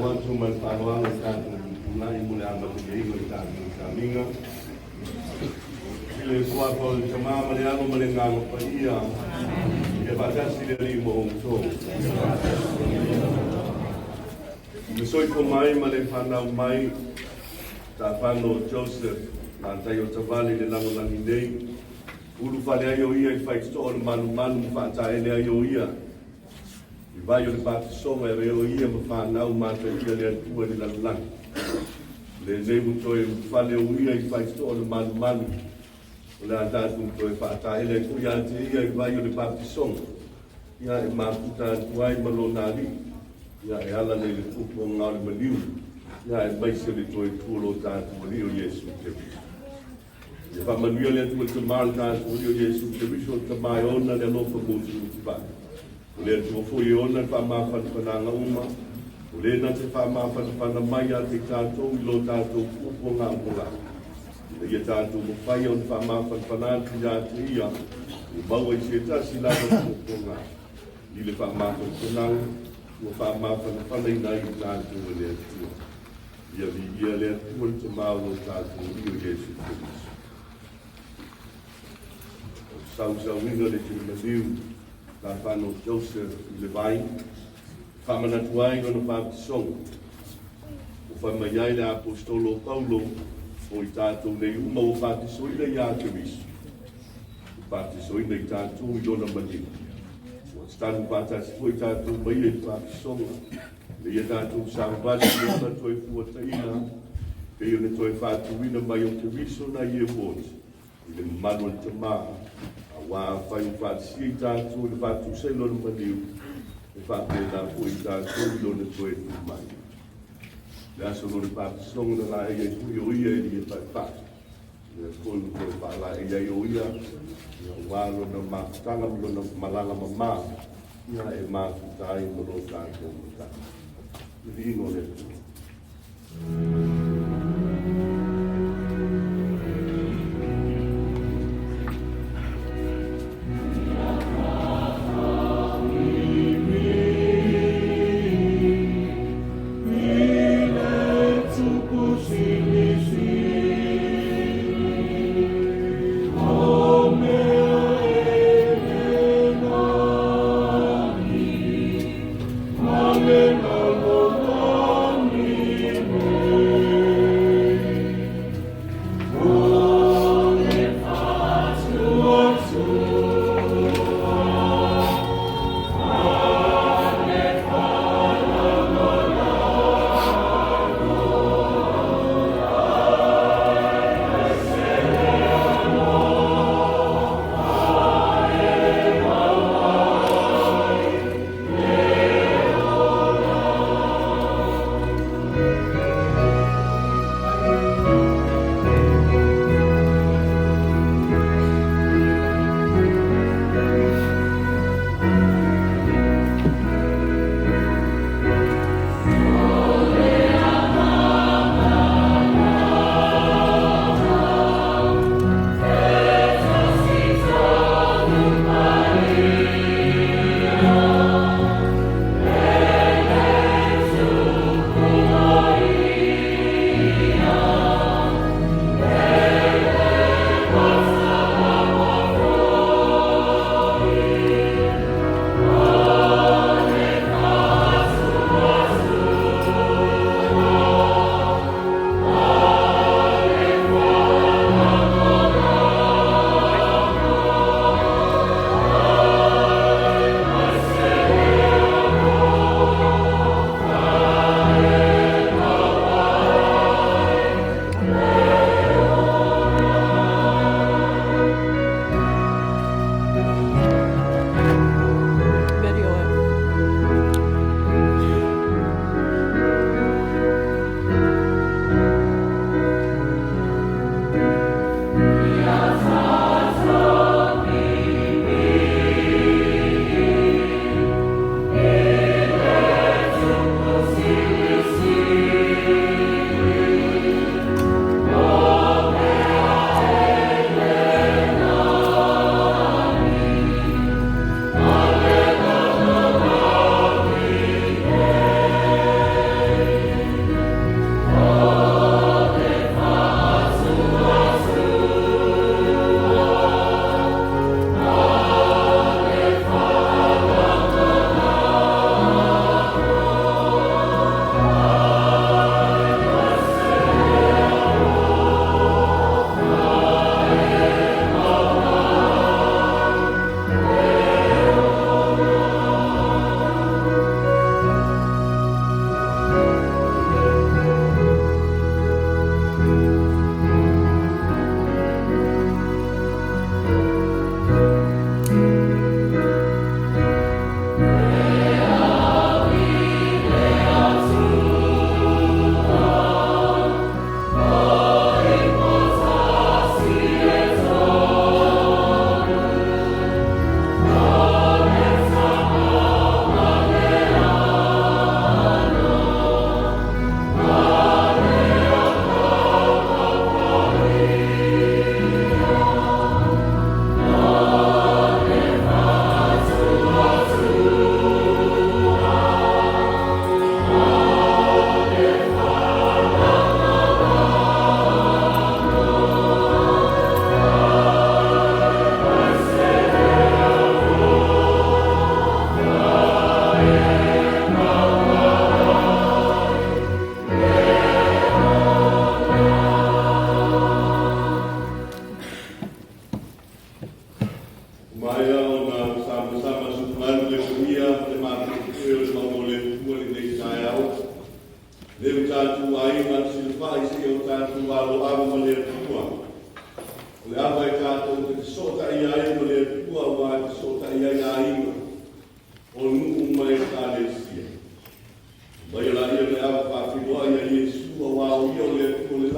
faatulou atu ma le faaaloalo i tatou tutulai mo le amataliaina o le tatou taamiga. I le suafa o le Tama ma le Alo ma le Agaga Paia, ia faatasi le Alii ma outou. Le soifua mai ma le fanau mai, tafano o Joseph, matai o tavali le lalolagi nei, ulufale ai o ia i faitoo o le malumalu ma faataele ai o ia. I vai o le batisoga e avea o ia ma fanau mataia le Atua i le lalolagi. Lenei ua toe ulufale o ia i faitoo o le malumalu, o le a tatou toe faataele ai foi ia te ia i vai o le batisoga, ia e mafuta atu ai ma lona alii, ia e ala lea i le puapuaga o le maliu, ia aemaise le toe tu o lo tatou Alii o Iesu Keriso. Ia faamanuia le Atua i le Tama o le tatou Alii o Iesu Keriso, le Tama e ona le alofa musumutivai. O le Atua foi e ona le faamafanafanaga uma, o le na te faamafanafana mai ia te tatou i lo tatou puapuaga amoga, ina ia tatou mafai ona faamafanafana atu ia te ia, ua maua i se tasi lava puapuaga i le faamafanafanaga ua faamafanafanaina ai i tatou e le Atua. Ia viia le Atua le Tama o lo tatou Alii o Iesu Keriso. O le sausauina le tele maliu tafano Joseph i le vai, faamanatu ai lona batisoga. Ua fai mai ai le aposetolo o Paulo, o i tatou nei uma ua batisoina ia Keriso. Ua batisoina i tatou i lona maliu. Ua tatanu faatasi foi tatou ma ia i le batisoga. Ina ia tatou savavali i lona toe fuataina, pei o le toe faatuina mai o Keriso nai e ua oti, i le mamalu o le Tama, aua afai ua faatisia i tatou i le faatusa i lona maliu, e faapena foi i tatou i lona toe tu mai. Le aso lona batisoga na laei ai foi o ia e le paepae. Lea foi ua toe faalaei ai o ia, aua lona mafutaga ma lona malaga mamā, ia e mafuta ai ma lo tatou Matai. Le viiga o le Atua.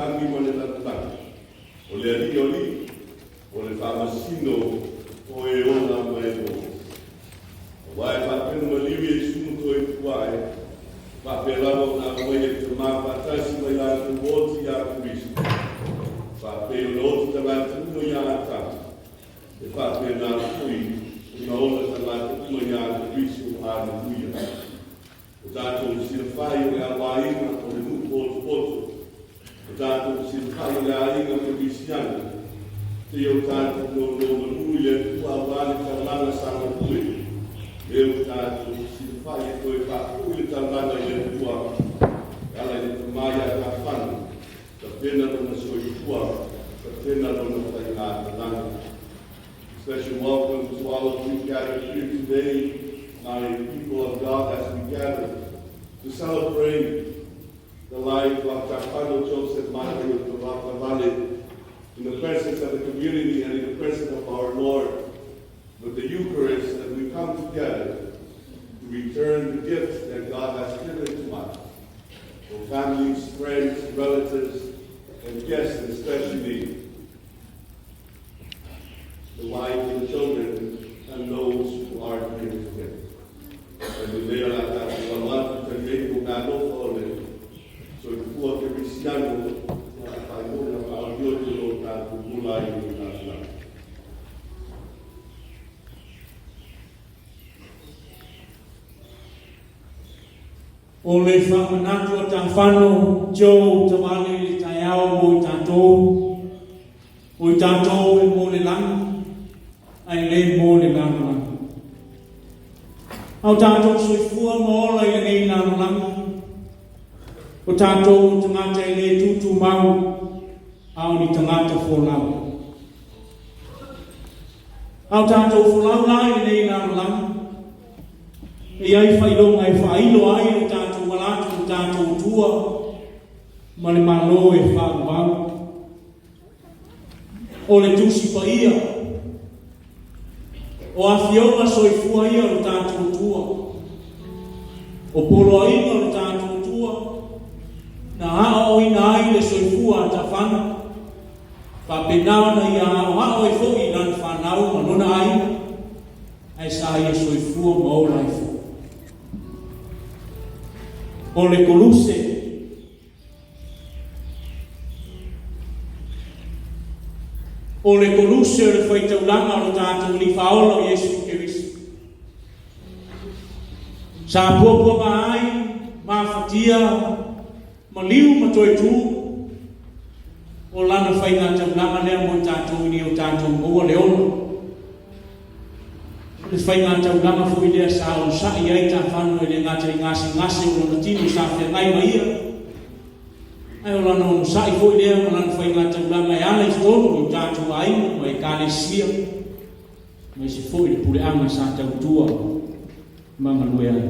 lagi ma le lalolagi, o le Alii o alii, o le Faamasino o e ola ma e ola. Aua e faapea ona maliu Iesu ma toe tu ae, faapea lava ona aumaia e le Tama faatasi ma i latou oti ia Keriso. Faapei ona oti tagata uma ia Atamu, e faapena foi ona ola tagata uma ia Keriso. Aleluia. O tatou silafai o le aloaiga o le nuu potopoto, o tatou silafai o le aiga kerisiano, seia o tatou nonomanu i le Atua aua le taulaga sa galue, lea ua tatou silafai e toe faafoi le taulaga i le Atua, e ala i le Tama ia Tafano, tapena lona soifua, tapena lona faiga. Special welcome to all of you gathered here today, my people of God, as we gather to celebrate the life of Tafano Joseph Mataiotatavale in the presence of the community and in the presence of our Lord with the Eucharist, that we come together to return the gifts that God has given to us, for families, friends, relatives, and guests, especially the wife and the children, and those who are here today. And the la tatou alo atu taliai o galofa o le soifua kerisiano na faimona faalioti o lo tatou gula ai o tatou. O le faamanatu a Tafano Joe Tavale i le taeao mo i tatou, o i tatou e mo le lagi, ae le mo le lalolagi. A o tatou soifua ma ola i lenei lalolagi, o tatou o tagata e le tutumau, a o ni tagata folau. A o tatou folau la i lenei lalolagi, e i ai faailoga e faailo ai le tatou ala atu i le tatou Atua ma le Malo e faavavau. O le Tusi Paia, o afioga soifua ia o le tatou Atua, o poloaiga o le tatou Atua, na aoaoina ai le soifua a Tafana, faapena ona ia aoao ai foi i lana fanau ma lona aiga, ae sa ia soifua ma ola ai foi. O le Koluse, o le Koluse o le faitaulaga o le tatou Alii Faaola o Iesu Keriso. Sa puapuaga ai, mafatia, maliu ma toe tu, o lana faiga taulaga lea mo i tatou ina ia o tatou maua le ola. O le faiga taulaga foi lea sa onosai ai Tafano e le gata i gasegase o lona tino sa feagai ma ia, ae o lana onosai foi lea ma lana faiga taulaga e ala i totonu i o tatou aiga ma ekalesia, aemaise foi le puleaga sa tautua ma galue ai.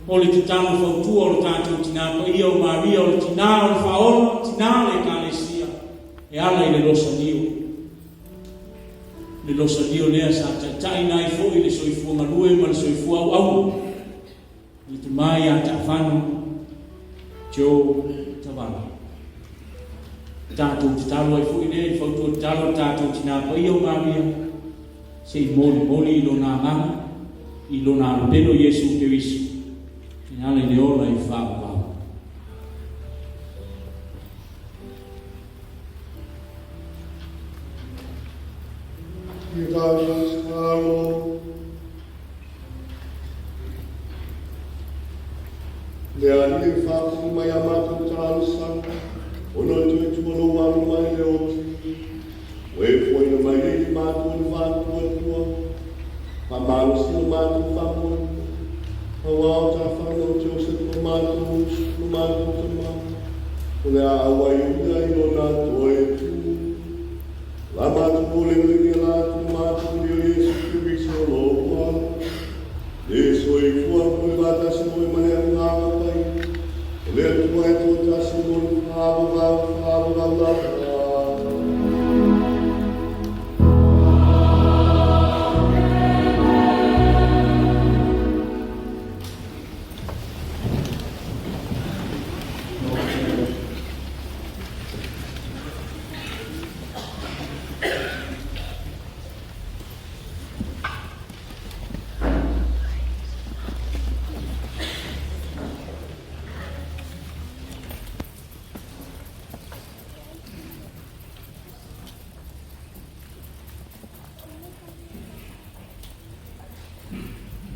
O le tatalo fautua o le tatou Tina Paia o Maria, o le Tina o le Faaola, Tina o le Ekalesia, e ala i le losalio. Le losalio lea sa taitaiina ai foi le soifua galue ma le soifua auauna, le tama ia Taafano Joe Tavale. Tatou tatalo ai foi lea i fautua tatalo le tatou Tina Paia o Maria, se i molimoli i lona agaga, i lona alopelo Iesu Keriso, e ala i le ola i faavavau. Ia tatou tatalo. Le Alii e faafoi mai a matou talosaga, ona o le toe tua lou alo mai le oti, ua e foaiina mai ai i matou le faatuatua, faamalosia lo matou faamoemoe, aua o Tafano Joseph lo matou uso, lo matou tama, o le a auai ina i lona toe tu. La matou oleolege la atu matou i o Iesu Keriso lou Alo, le soifua mo le faatasi moe ma le Agaga Paia, o le Atua e toatasi mo le faavavau faavavau lava.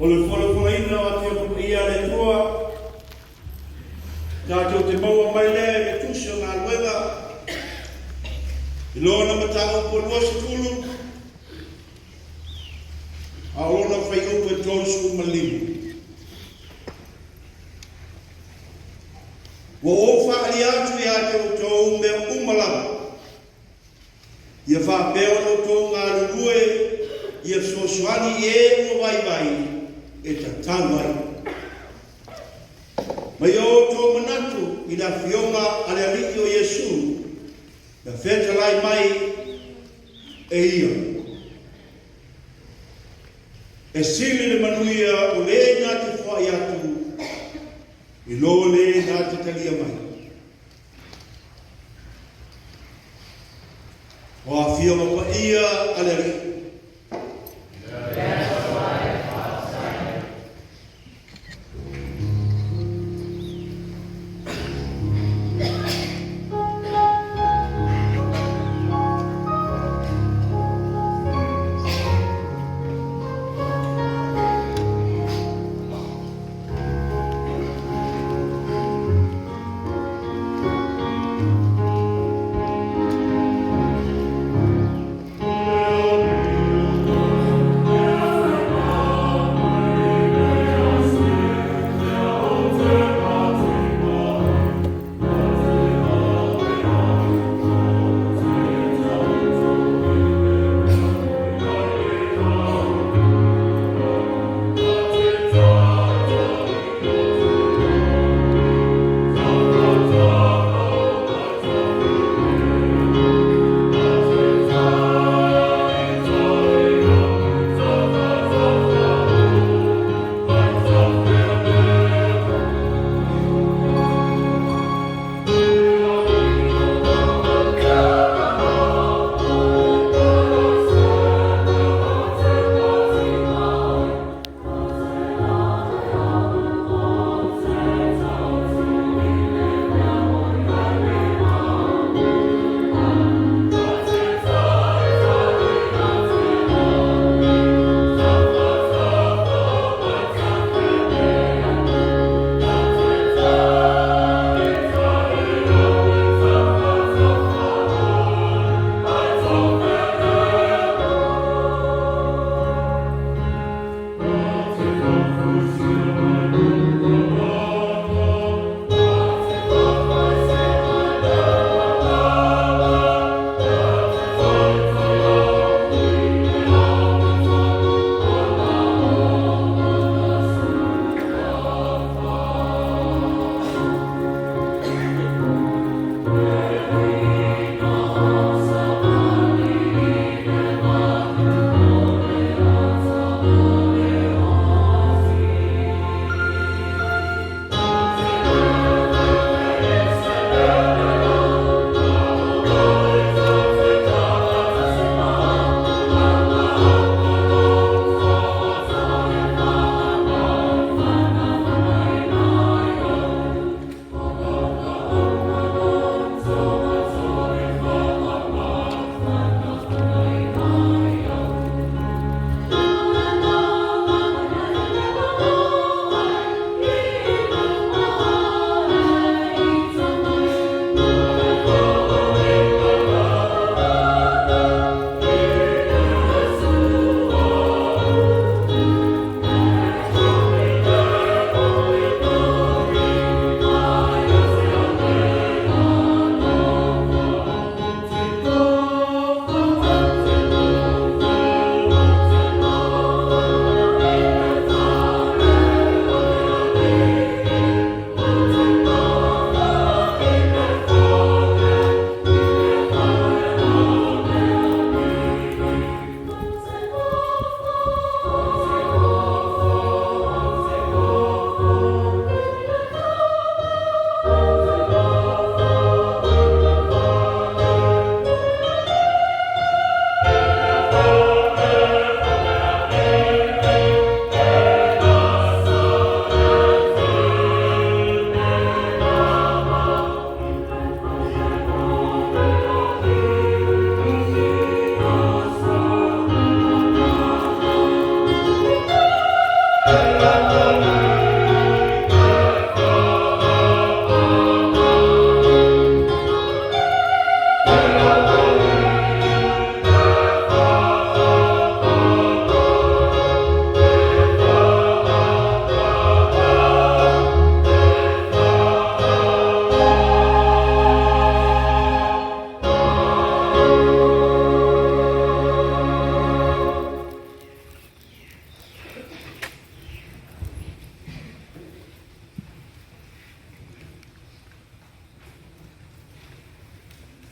O le folafolaina o Afioga Paia a le Atua, tatou te maua mai lea i le Tusi o Galuega, i lona mataupu 20, a o lona fuaiupu e 35. Ua ou faaalia atu ia te outou mea uma lava, ia faapea ona outou galulue ia fesoasoani i e ua vaivai e tatau ai. Ma ia outou manatu i le Afioga a le Alii o Iesu na fetalai mai e ia. E sili le manuia o le na te foai atu i lo le na te talia mai. O Afioga Paia a le Alii.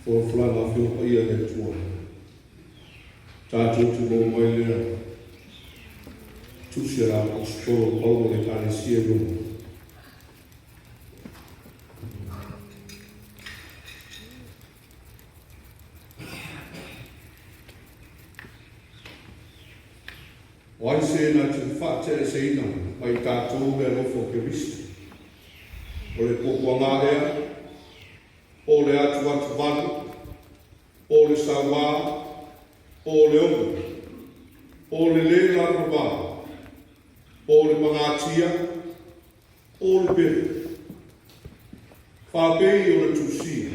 Folafolaga Afioga Paia a le Atua, tatou tulou mai lea tusi a le Aposetolo o Paulo i le Ekalesia i Roma. O ai se na te faateaeseina mai tatou le alofa o Keriso? O le puapuaga ea, po o le atuatuvale, po o le sauā, po o le omo, po o le lē lavavā, po o le pagatia, po o le pele? Faapei o le tusia,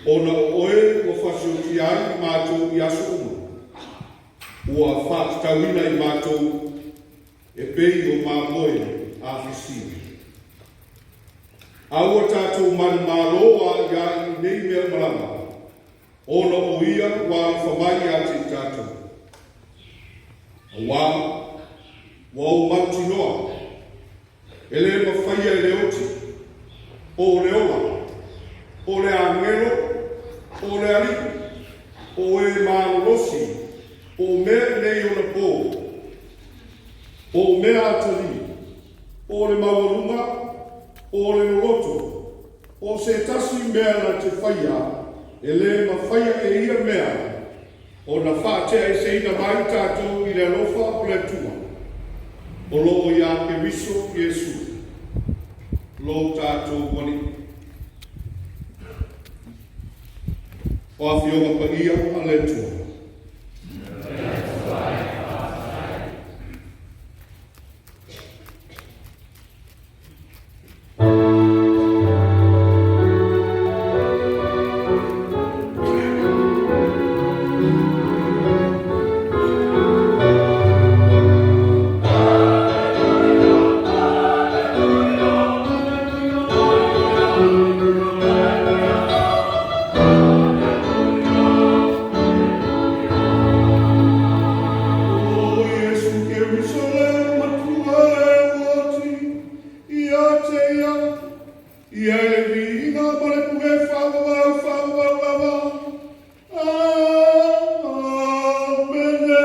Ona o oe ua fasioti ai i matou i aso uma, ua faatatauina i matou e pei o mamoe afisia. A ua tatou manumalo a'ia'i i nei mea uma lava, ona o Ia ua alofa mai ia te i tatou. Auā ua ou mautinoa, e lē mafaia e le oti, po o le ola, po o le agelo, po o le alii, po o e malolosi, po o mea i nei onapō, po o mea atalii, po o le maualuga, po o le loloto, po o se tasi mea na te faia, e lē mafaia e ia mea ona faateaeseina mai tatou i le alofa o le Atua o loo iā Keriso Iesu lo tatou Alii. O Afioga Paia a le Atua. O Iesu Keriso le Matua e oti, ia te ia, ia e le viiga ma le pule faavavau faavavau lava. Amene.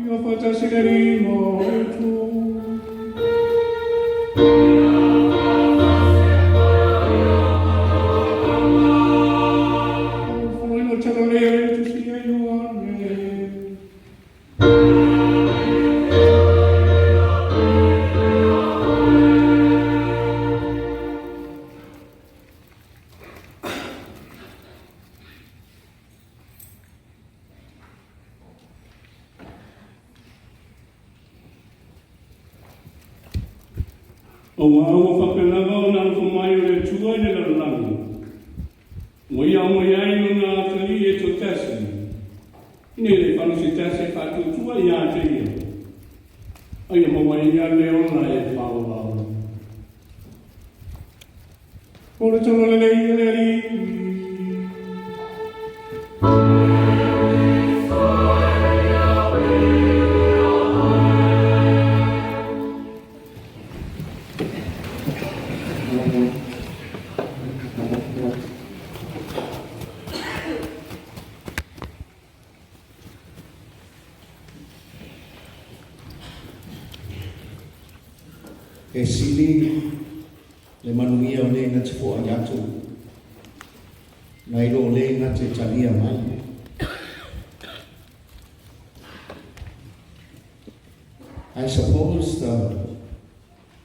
Ia faatasi le Alii ma outou. Folafolaina o Talalelei a le Tusi a Ioane. Auā ua faapea lava ona alofa mai o le Atua i le lalolagi, ua Ia aumaia ai Lona Atalii e toatasi, ina ia le fano se tasi e faatuatua ia te Ia, a ia maua ai ia le ola e faavavau. O le Talalelei a le Alii. E sili le manuia o le na te foai atu, nai lo le na te talia mai. I suppose the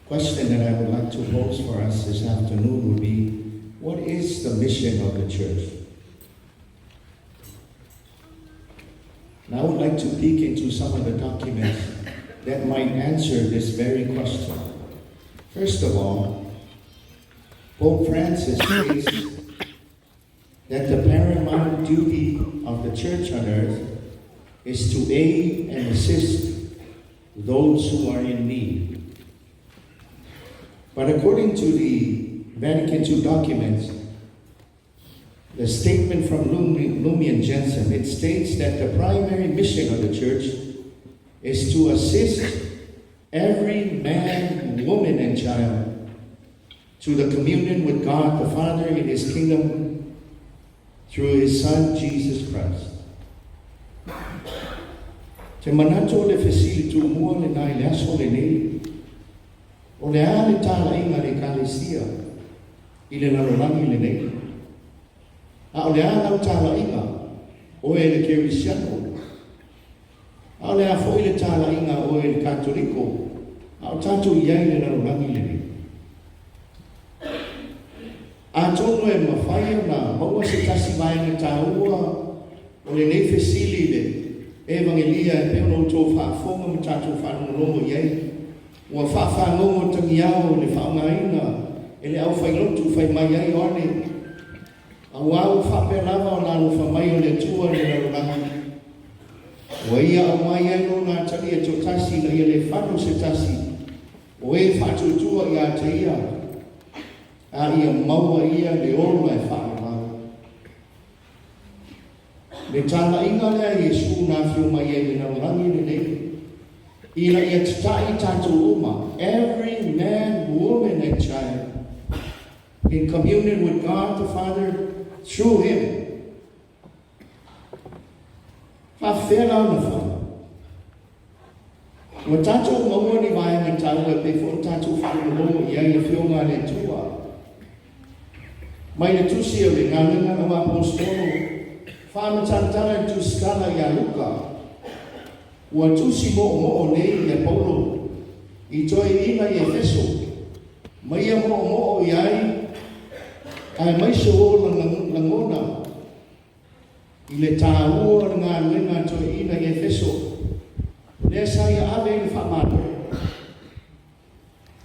question that I would like to pose for us this afternoon would be, what is the mission of the church? And I would like to peek into some of the documents that might answer this very question. First of all, Pope Francis states that the paramount duty of the church on earth is to aid and assist those who are in need. But according to the Vatican II documents, the statement from Lumen Gentium, it states that the primary mission of the church is to assist every man, woman, and child to the communion with God the Father in His kingdom through His Son, Jesus Christ. Te manatu o le fesili tumua lenā i le aso lenei, o le a le talaiga a le Ekalesia i le lalolagi lenei? A o le a lau talaiga, oe le Kerisiano? A o le a foi le talaiga a oe le Katoliko a o tatou i ai i le lalolagi lenei? Atonu e mafai ona maua se tasi vaega taua o lenei fesili i le Evagelia e pei ona outou faafofoga ma tatou faalogologo i ai, ua faafagogo tagiao i le faaaogaina e le aufailotu fai mai ai Ioane, Auā ua faapea lava ona alofa mai o le Atua i le lalolagi, ua Ia aumai ai Lona Atalii e toatasi ina ia le fano se tasi o e faatuatua ia te Ia, a ia maua ia le ola e faaauau. Le talaiga lea a Iesu na afio mai ai i le lalolagi lenei, ina ia tata'i tatou uma, every man, woman and child, in communion with God the Father through Him. Faafefea la ona fai? Ua tatou maua ni vaega taua e pei foi ona tatou faalogologo i ai i Afioga a le Atua. Mai le tusi o le Galuega a Aposetolo, faamatala i le tusitala ia Luka, ua tusi moomoo nei ia Paulo i toeaiina i Efeso, ma ia moomoo i ai aemaise o ona lagona i le taua o le galuega a toeaiina i Efeso, lea sa ia ave ai le faamalo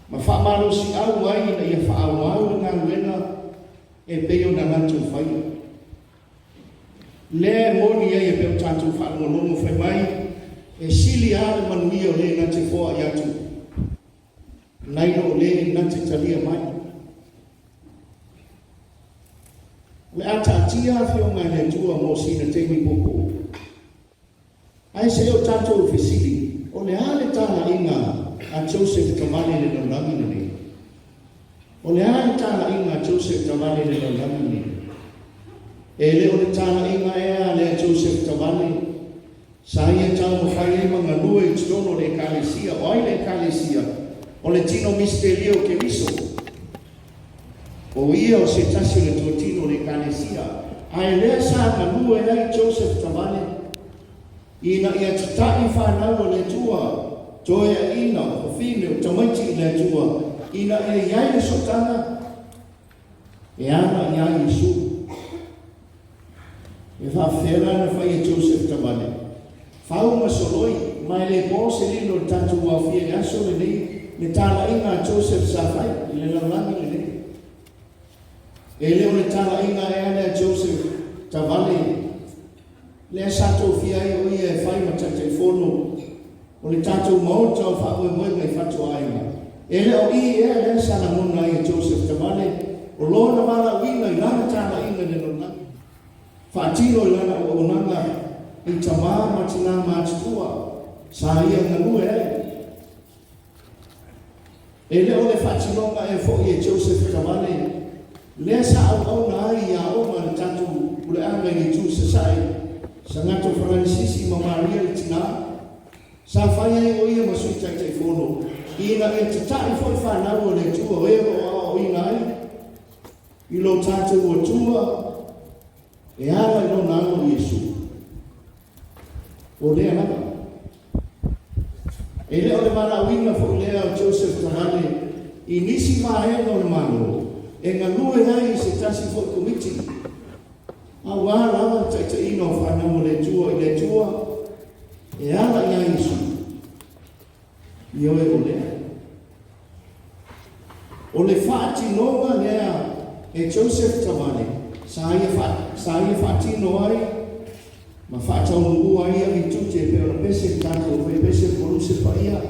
ma faamalosiau ai ina ia faaauau le galuega e pei ona latou faia. Lea e moni ai e pei ona tatou faalogologo fai mai, e sili lava le manuia o le na te foai atu nai lo o le na te talia mai. O le a taatia Afioga i le Atua mo sina taimi puupuu. Ae se i o tatou fesili, o le a le talaiga a Joseph Tavale i le lalolagi lenei? O le a le talaiga a Joseph Tavale i le lalolagi lenei? E le o le talaiga ea lea Joseph Tavale sa ia taumafai ai ma galue i totonu o le Ekalesia? O ai le Ekalesia? O le tino misitelio o Keriso. O ia o se tasi o le tuatino o le Ekalesia, ae lea sa galue ai Joseph Tavale ina ia tata'i fanau a le Atua, toeaiina, o fafine, o tamaiti i le Atua, ina ia i ai le sootaga e ala iā Iesu. E faafefea la ona fai e Joseph Tavale? Fau ma soloi, ma e le po se lilo i le tatou aofia i le aso lenei le talaiga a Joseph sa fai i le lalolagi lenei. E le o le talaiga ea lea Joseph Tavale lea sa tofia ai o ia e fai ma Taitaifono o le tatou Maota o Faamoemoega i Fatuaiga. E le o i ea lea sa lagona ai e Joseph Tavale o lona valaauina i lana talaiga i le lalolagi, faatino i lana auaunaga i tamā ma tinā matutua sa ia galue ai. E le o le faatinoga ea foi e Joseph Tavale lea sa auauna ai i aoga a le tatou puleaga i le itu sasae, Sagato Faranisisi ma Maria le tinā, sa fai ai o ia ma Sui Taitaifono, ina ia tata'i foi fanau a le Atua o e o lo o aoaoina ai i lo tatou Atua e ala i Lona Alo o Iesu. O lea lava. E le o le valaauina foi lea o Joseph Tavale i nisi vaega o le Malo e galue ai i se tasi foi komiti auā lava le taitaiina o fanau a le Atua i le Atua e ala iā Iesu. Ioe o lea. O le faatinoga lea e Joseph Tavale sa ia, sa ia faatino ai. Ma faataunuua ai agitute e pei ona pese le tatou faipese Koluse paia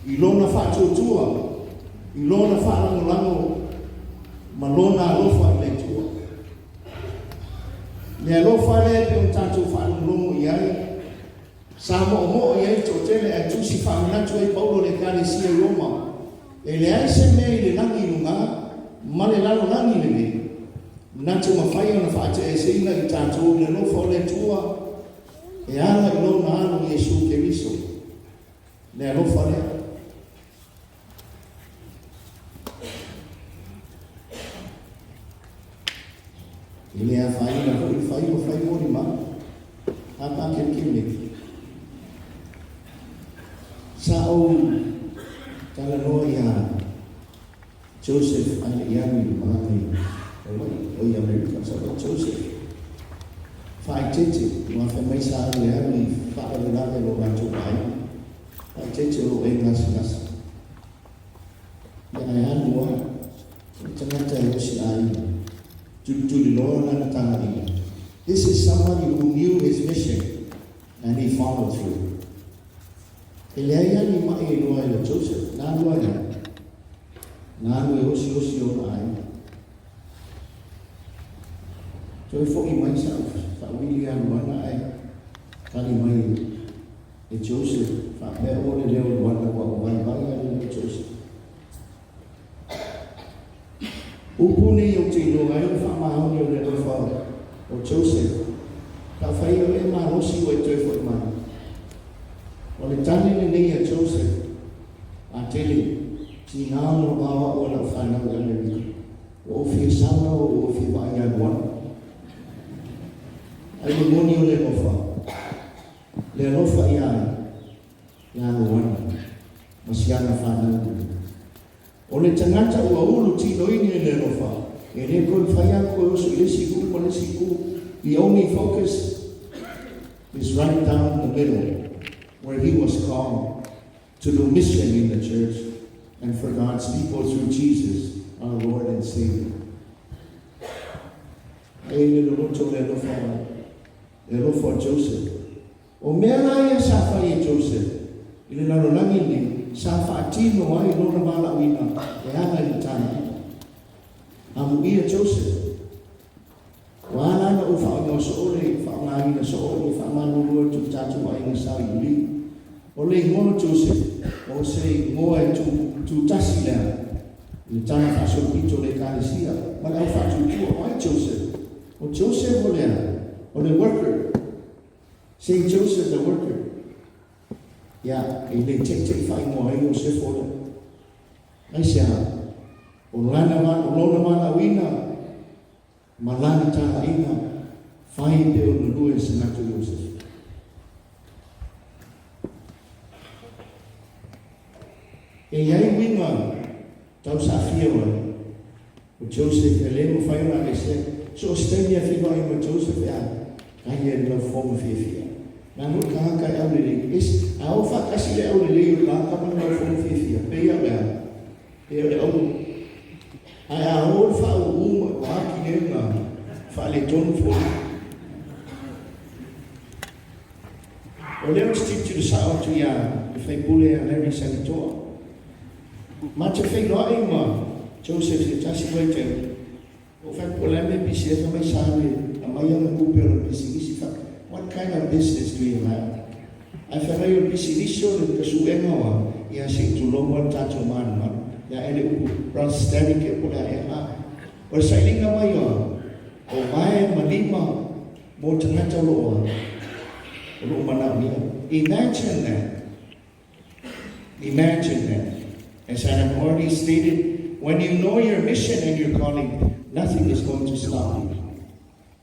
i lona faatuatua, i lona faalagolago ma lona alofa i le Atua. Le alofa lea e pei ona tatou faalogologo i ai, sa moomoo i ai le toatele ae tusi faamanatu ai Paulo i le Ekalesia i Roma, E leai se mea i le lagi i luga ma le lalolagi lenei na te mafai ona faate'eseina i tatou i le alofa o le Atua e ala i Lona Alo Iesu Keriso. Le alofa lea. E le afaina foi le fai o fai molimau. A pakelekele. Sa ou talanoa iā Joseph ae le i alu i le malaga i Hawaii, o i Amerika. Sa ou Joseph faaeteete aua fai mai sa alu e alu i faalavelave o lo latou aiga. Faaeteete o lo o e gasegase. Ia ae alu lava o le tagata e osi aiga. Tulituliloa lana talaiga. This is somebody who knew his mission and he followed through. E leai lava ni maʻi e iloa ai o Joseph, na alu ai a? Na alu e osiosi ona aiga. Toe foʻi mai sa faauili ia Luana ae tali mai e Joseph faapea o le leo o Luana ua ou vaivai a le leo o Joseph. Upu nei ou te iloa ai le faamaoni o le alofa o Joseph, ka fai o e malosi ua e toe foʻi mai. O le tali lenei a Joseph, Patele, tiga ona mamao a'u a lau fanau i Amerika. Ua ou fia sao lava ua ou fia vaai ia Luana. Ai le moni o le alofa, le alofa ia ai, ia Luana ma si ana fanau uli. O le tagata ua ulu tinoina i le alofa, e le toe mafai atu e oso i le isi itu ma le isi itu, the only focus is right down the middle where he was called to do mission in the church and for God's people through Jesus, our Lord and Savior. E i le loloto le alofa o le alofa o Joseph. O mea la ia sa fai e Joseph i le lalolagi lenei, sa faatino ai lona valaauina e aga i le talaiga. Amuia Joseph. Ua ala ona ou faaigoa soo le faaaogaina soo i le faamalulu atu i tatou aiga sa i Uli. O le igoa o Joseph, o se igoa e tu, tutasi lea i le tala faasolopito o le Ekalesia ma le au faatuatua. O ai Joseph? O Joseph o lea, o le worker. Saint Joseph the worker. Ia, e le teitei faaigoa ai Iosefo lea. Aisea? O lana, o lona valaauina ma lana talaiga, fai pe o galue se gata Iosefe. E i ai uiga tau saafia o ai o Joseph e le mafai ona aveesea. So o se taimi e feiloai ma Joseph e a kai e le laufofoga fiafia. Na alu le tagata e aulelei. Es, a o faatasi le aulelei o le tagata ma le laufofoga fiafia, pei a o le a? Pei o le auga. Ae a o le faauu ma ua atili ai ona faaletonu foliga. O lea ou te tilotilo sao atu iā le faipule ia Larry Sanitoa. Ma te feiloai ma Joseph se tasi vaitaimi. Ou fai atu, O le a le mea pisi ai? Fai mai sa alu e aumai ana tupe o lana pisinisi. Fai atu, What kind of business do you have? Ae fai mai o le pisinisi o le pasuega o a? Ia se i tulou lava le tatou malumalu. Ia ae le upu prosthetic ea po o le a ea. A o le sailiga mai o a? O vae ma lima mo tagata o lo o a? O lo o manaomia. Imagine that. Imagine that. As I have already stated, when you know your mission and your calling, nothing is going to stop you.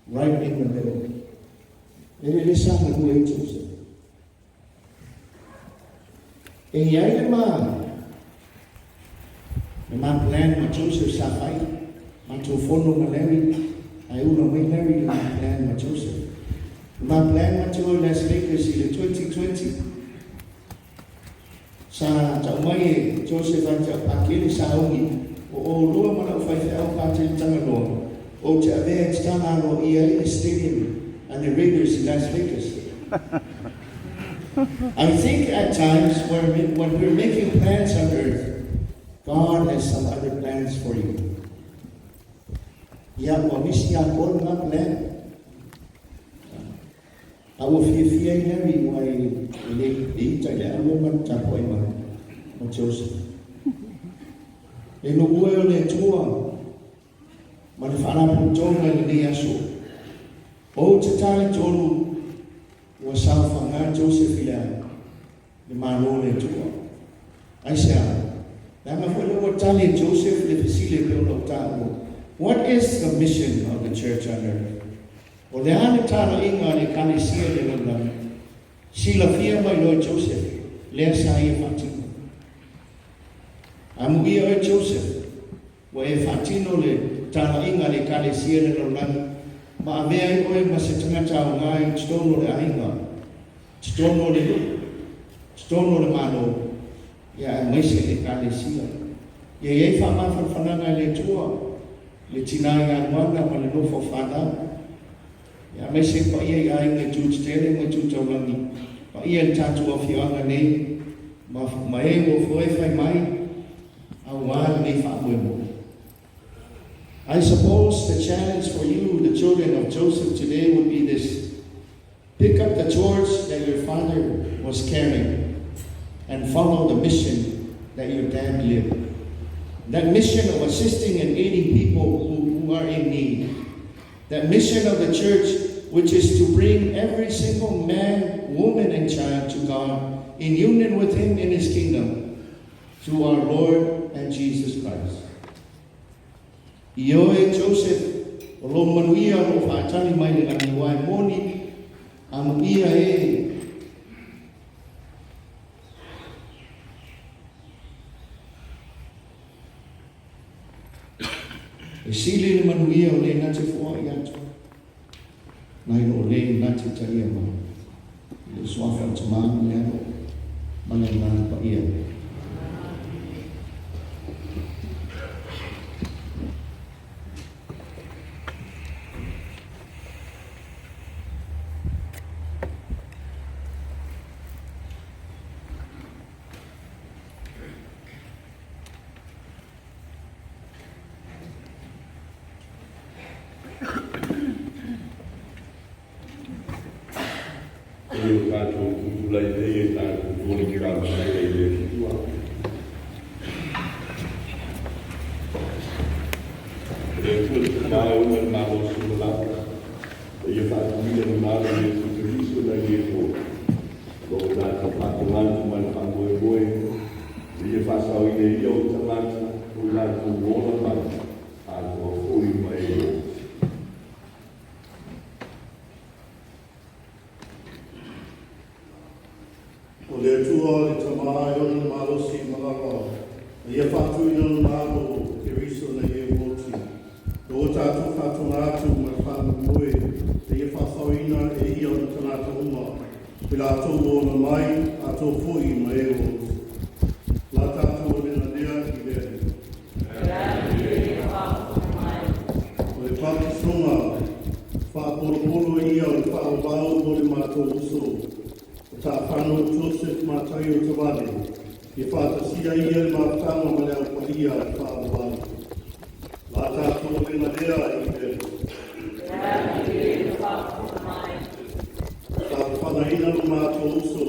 Right in the middle. E le sa galue ai Joseph. E i ai le ma, le ma plan ma Joseph sa fai, matou fono ma Larry, ae ula mai Larry le ma plan ma Joseph. Le ma plan matou i Las Vegas i le 2020, Sa tau mai e Joseph ai te au pakele sa ogi o ʻolua ma lau faifeau Patele Tagaloa ou te avea e tatala aloaia ai le stadium a and the Raiders in Las Vegas. I think at times when we're making plans on earth, God has some other plans for you. Ia, ua misi ia kolu na plan. A ua fiafia ai Larry aua e le e ita i le alu ma tapuai ma ma Joseph. E nuu e o le Atua ma le faalapotopotoga i lenei aso. Ou te talitonu ua saofaga Joseph i le le Malo o le Atua. Aisea? Leaga foi lea ua tali e Joseph le fesili e pei ona ou taua, What is the mission of the church on earth? O le a le talaiga a le Ekalesia i le lalolagi? Silafia mai loa e Joseph lea sa ia faatino. Amuia oe Joseph, ua e faatino le talaiga a le Ekalesia i le lalolagi, ma avea ai oe ma se tagata aoga i totonu o le aiga, totonu o le nuu, totonu o le Malo, ia aemaise le Ekalesia. Ia i ai faamafanafanaga e le Atua, le tina ia Luana ma le nofo a fanau, ia aemaise le paia i aiga i tu tetele ma i tu taulagi, paia i le tatou afioaga nei, ma, ma e ua foe fai mai, aua lenei faamoemoe. I suppose the challenge for you, the children of Joseph today, would be this. Pick up the torch that your father was carrying and follow the mission that your dad lived. That mission of assisting and aiding people who are in need. That mission of the church, which is to bring every single man, woman, and child to God in union with Him in His kingdom through our Lord and Jesus Christ. Ioe Joseph, o lou manuia o lo o faatali mai le lagi aua e moni, amuia e. E sili le manuia o le na te foai atu, nai lo o le na te talia mai. I le suafa o le Tamā ma le Alo ma le Agaga Paia. E o tatou tutulai nei e tatou tolekilamatai ai le Atua. O le Atua le Tama e ona le malosi ma lava, e ia faatuina le malo i Iesu Keriso nai le Atua. O lo o tatou faatogatu ma le faamoemoe, e ia faasaoina e ia o tagata o i latou ola mai, atoa foi ma e o. O le Atua le Tama e ona le malosi ma lava, na ia faatuina lona Alo o Keriso na ia e oti. Na ua tatou faatoga atu ma le faamoemoe na ia faasaoina e ia ona tagata uma, i latou ua ola mai, atoa foi ma e ua oti. La tatou olega lea i le Alii. O le pakisoga faapolopolo ia o le faaauau mo le matou uso, o Tafano Joseph Mataio Tavale, ia faatasia ia le mafutaga ma le Au Paia i le faaauau. La tatou olega lea i le Tafanaina lo matou uso,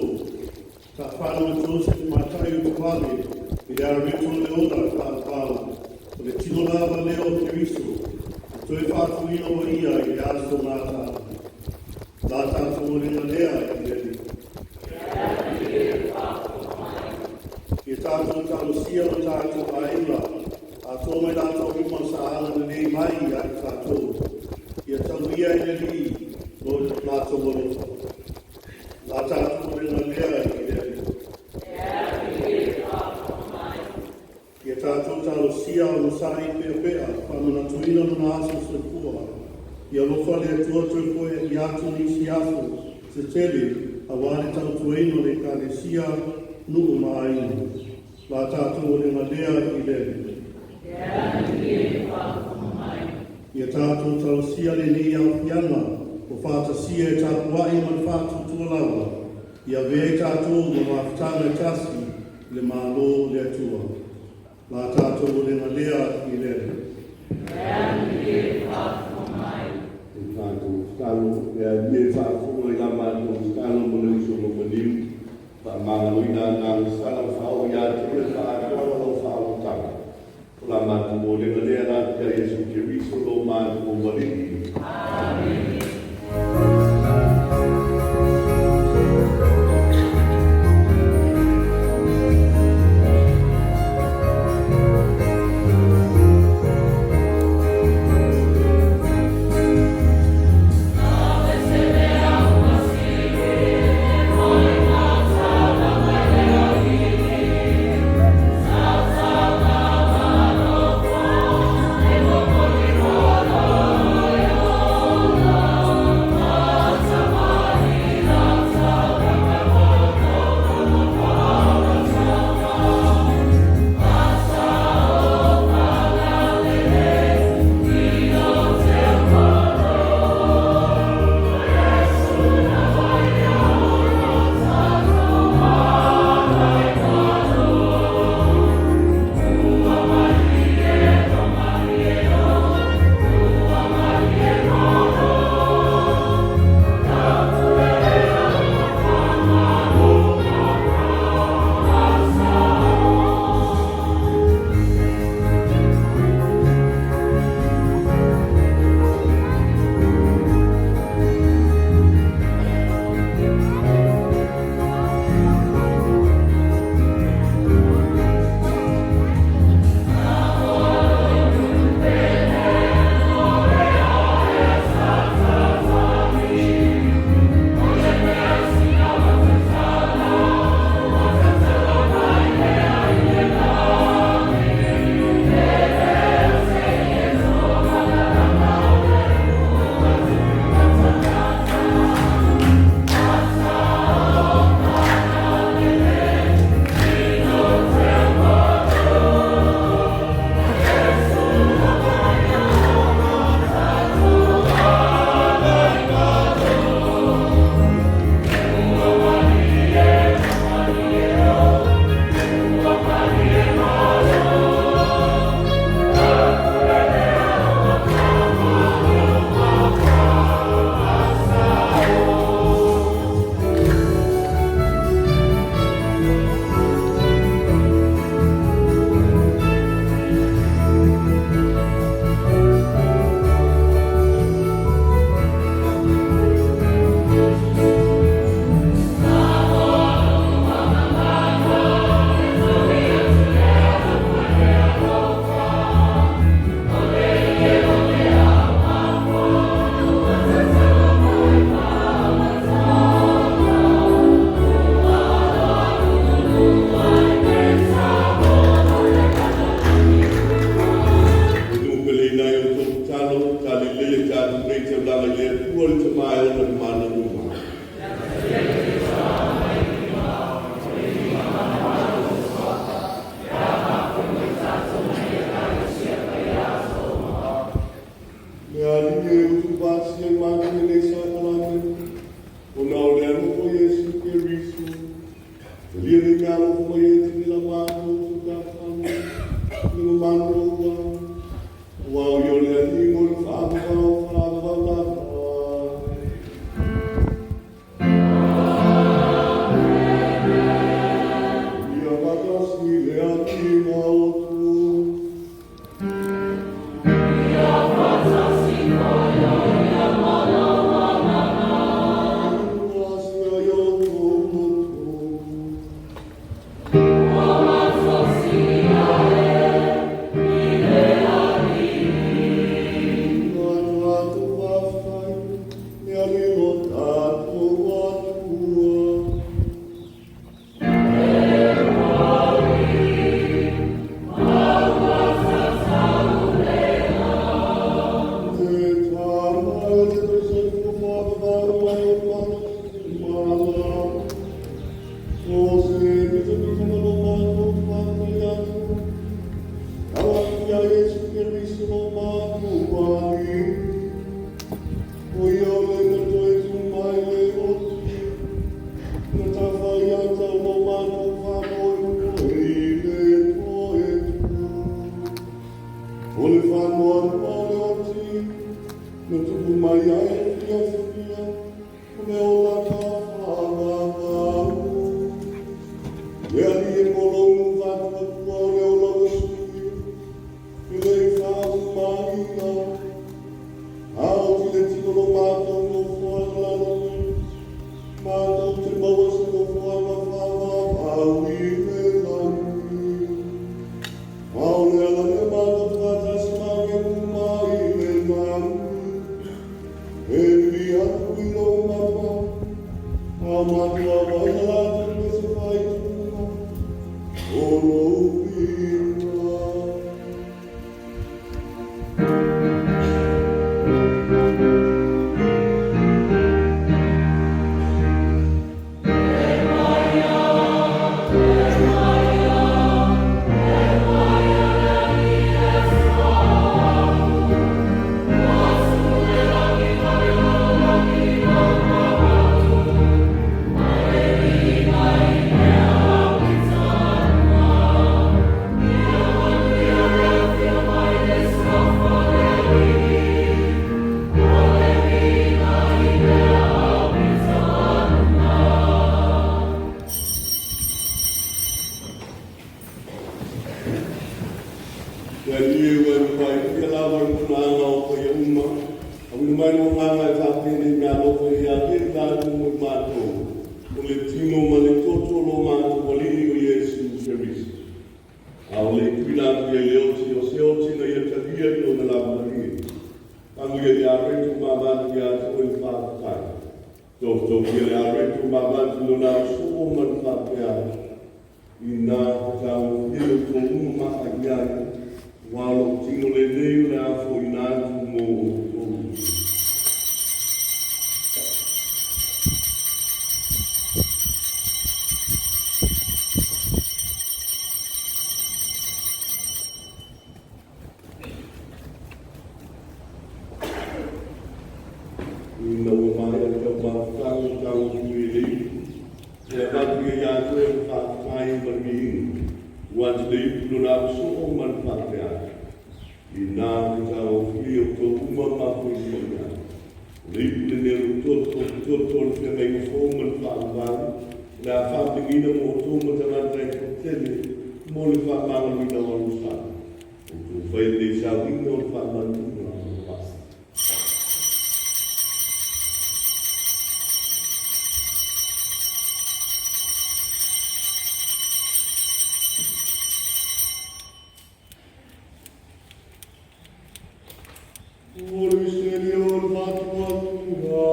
Tafano Joseph Mataio Tavale, i le aloreto o le ola i le faaauau, o le tino lava lea o Keriso, e toe faatuina ua ia i le aso gataga. La tatou olega lea i le Alii. Ia tatou talosia lo tatou aiga, atoa mai latou lima sa agalelei mai ia i tatou. Ia tauia e le Alii lo latou alofa. La tatou olega lea i le Alii. Ia tatou talosia onosai peapea, faamanatuina lona aso soifua. Ia alofa le Atua toe foe ia atu nisi aso se tele aua le tautuaina o le Ekalesia, nuu ma aiga. La tatou olega lea i le Alii. Ia tatou talosia lenei aafiaga Ua faatasia e tapua'i ma le faatuatua lava, ia avea i tatou ma mafutaga e tasi i le Malo o le Atua. La tatou olega lea i le Alii. E tatou tatalo le Alii e faafofoga i la matou tatalo mo le uso ma maliu, faamagaloina ana agasala ma faaoo ia te oe le faaatoaga o lau faaolataga. O la matou olega lea alaalatia Iesu Keriso lo matou Alii. a matou auai sa latou toe se faaiuga o lou viiga. Le Alii e ua e matua ia lava i punaaga o paia uma, auina mai lou agaga e faapenei meaalofa ia te i tatou mo i matou, o le tino ma le toto o lo matou Alii o Iesu Keriso. A o le i tuuina atu ia i le oti, o se oti na ia talia i lona lava malie. Pagu ia le areto ma avatu ia te oe le faafetai. Tofitofia le areto ma avatu i lona ausoo ma le faapea, Inā te tagofia i outou uma maa i ai, aua o lou tino lenei o le a foaiina atu mo outou. Ina ua maea le taumafataga o tagofia i le ipu, e avatu ia ia te oe le faafetai ma le viiga, ua atu le ipu lona ausoo ma le faapea atu, Inā te tagofia i outou uma mafuelima i ai. O le ipu lenei o lou toto, o le toto o le feagaiga fou ma le faavavau, o le a faapegiina mo outou ma tagata e toatele mo le faamagaloina o alu sala. Outou faia lenei sauniga o le faamanuiaga o le vasa. O le misiteri o le faatuatua.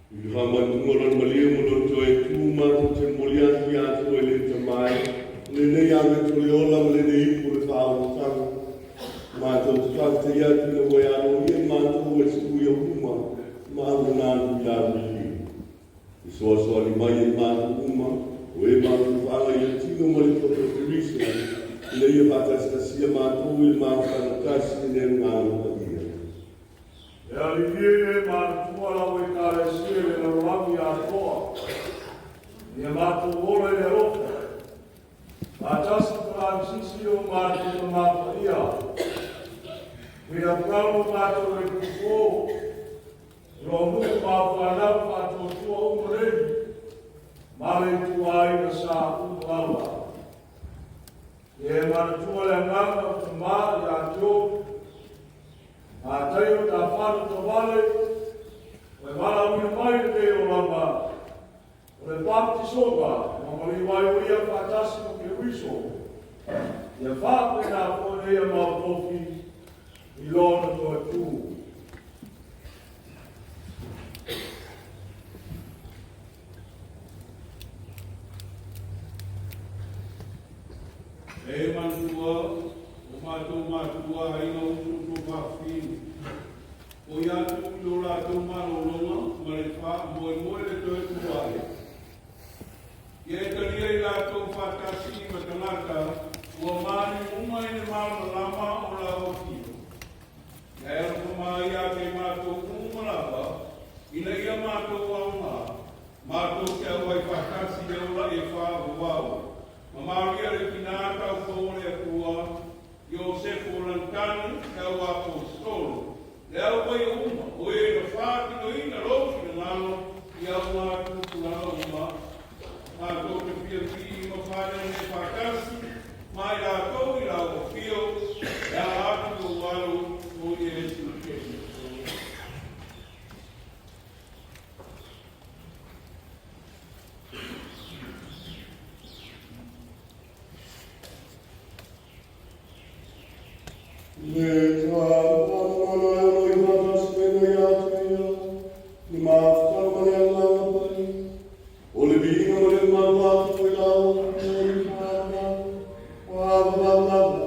I le faamautuga o lona maliu ma lona toe tu matou te momoli atu ia te oe le Tama e, o lenei areto o le ola ma lenei ipu o le faaolataga. Matou te faafetai atu ina ua e aloaia i matou e se ui au luma ma auauna atu i la viiga. Fesoasoani mai e i matou uma, o e matou faaga i le tino ma le toto o Keriso, ina ia faatasitasia matou i le mafutaga tasi i le Agaga Paia. Le Alii e, e manatua lau Ekalesia i le lalolagi atoa, ia matou ola i le alofa, faatasi ma Kanisisi o matou Tamā Paia, William Brown o matou Epikopo, o lou nuu ma au fanau faatuatua uma nei, ma le ituaiga sa uma lava. Ia e manatua le agaga o Tamā ia Joe, Mataio Tafano Tavale, ua e valaauina mai lenei olaga o le baptisoga ma maliu ai o ia faatasi ma Keriso, ia faapena foi nei a mau tofi i lona toe tu. E manatua o matou matua aiga uso tuafafine, o i atu i lo latou malologa ma le faamoemoe le toe tu ae. Ia e talia i latou faatasi ma tagata ua maliu uma i le malamalama o lau afio. Ia e alofa mai ia te matou uma lava, ina ia matou aoga, matou te auai faatasi i le ola e faavavau. Ma Maria le tina taufou o le Atua, Iosefu o lana le au aposetolo, le au paia uma, o e na faatinoina lou finagalo i augatupulaga uma, matou te fia vivii ma faalele faatasi ma i latou i lau afio e ala atu i lou Alo o Iesu Keriso. Le tapuaga e ono i faatasi ia te ia, le mafutaga ma le agaga paia, o le viiga ma le mamalu atu i lau Atua i faavavau, faavavau lava.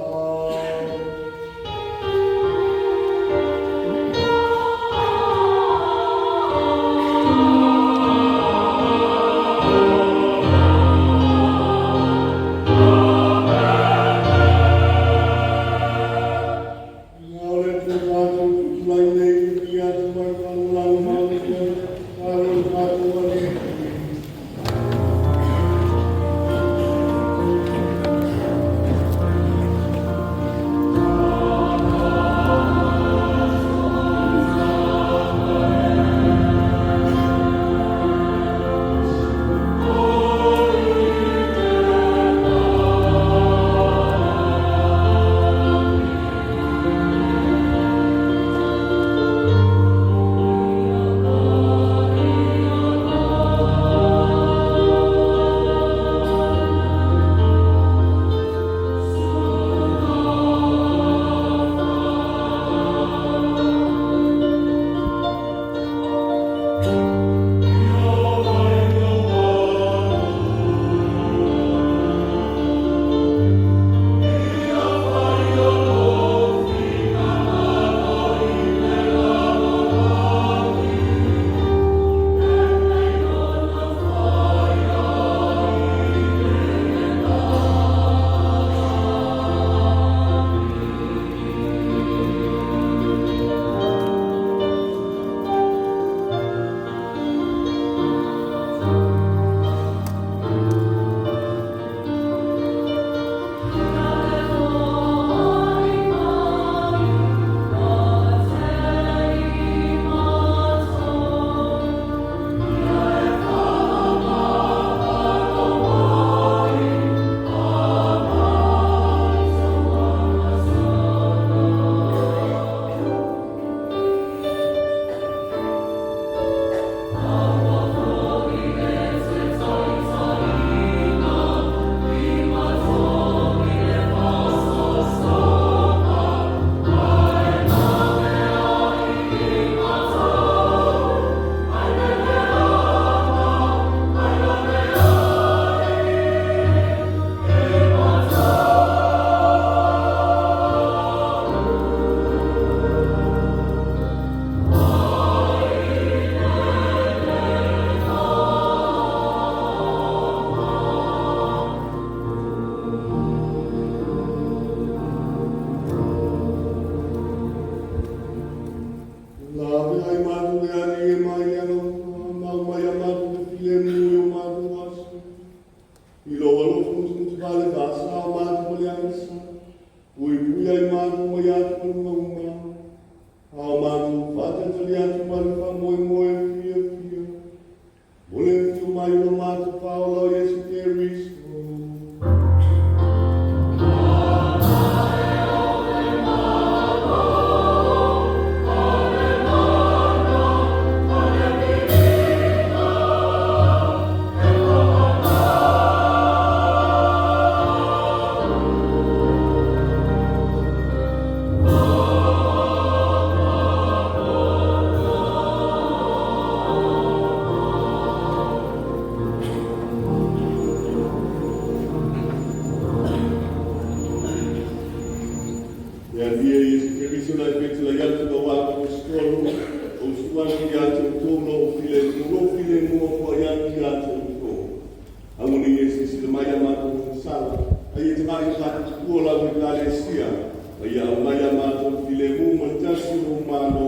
Ia o le Atua tatou tutulai nei i atu mai faalagolago matou ai, alo le tatou Alii. Lave ai matou e Alii e mai le alofa, ma aumai ia matou te filemu i o matou aso. I lou alofa musumusu vale faasao matou ma le agisa, puipui ai matou mai atugaluga uma, a o matou faatalitali atu ma le faamoemoe fiafia, mo le afio mai o lo matou Faaola o Iesu Keriso. Le Alii e Iesu Keriso na e fetalai atu lau aposetolo, o usu atu ia te outou lou filemu, lou filemu afuai atu ia te outou. Aua ne i e silasila mai ia matou agasala, a ia tagai i tatou tua o lau Ekalesia, ma ia aumai ia matou filemu ma le tasi o lou Malo,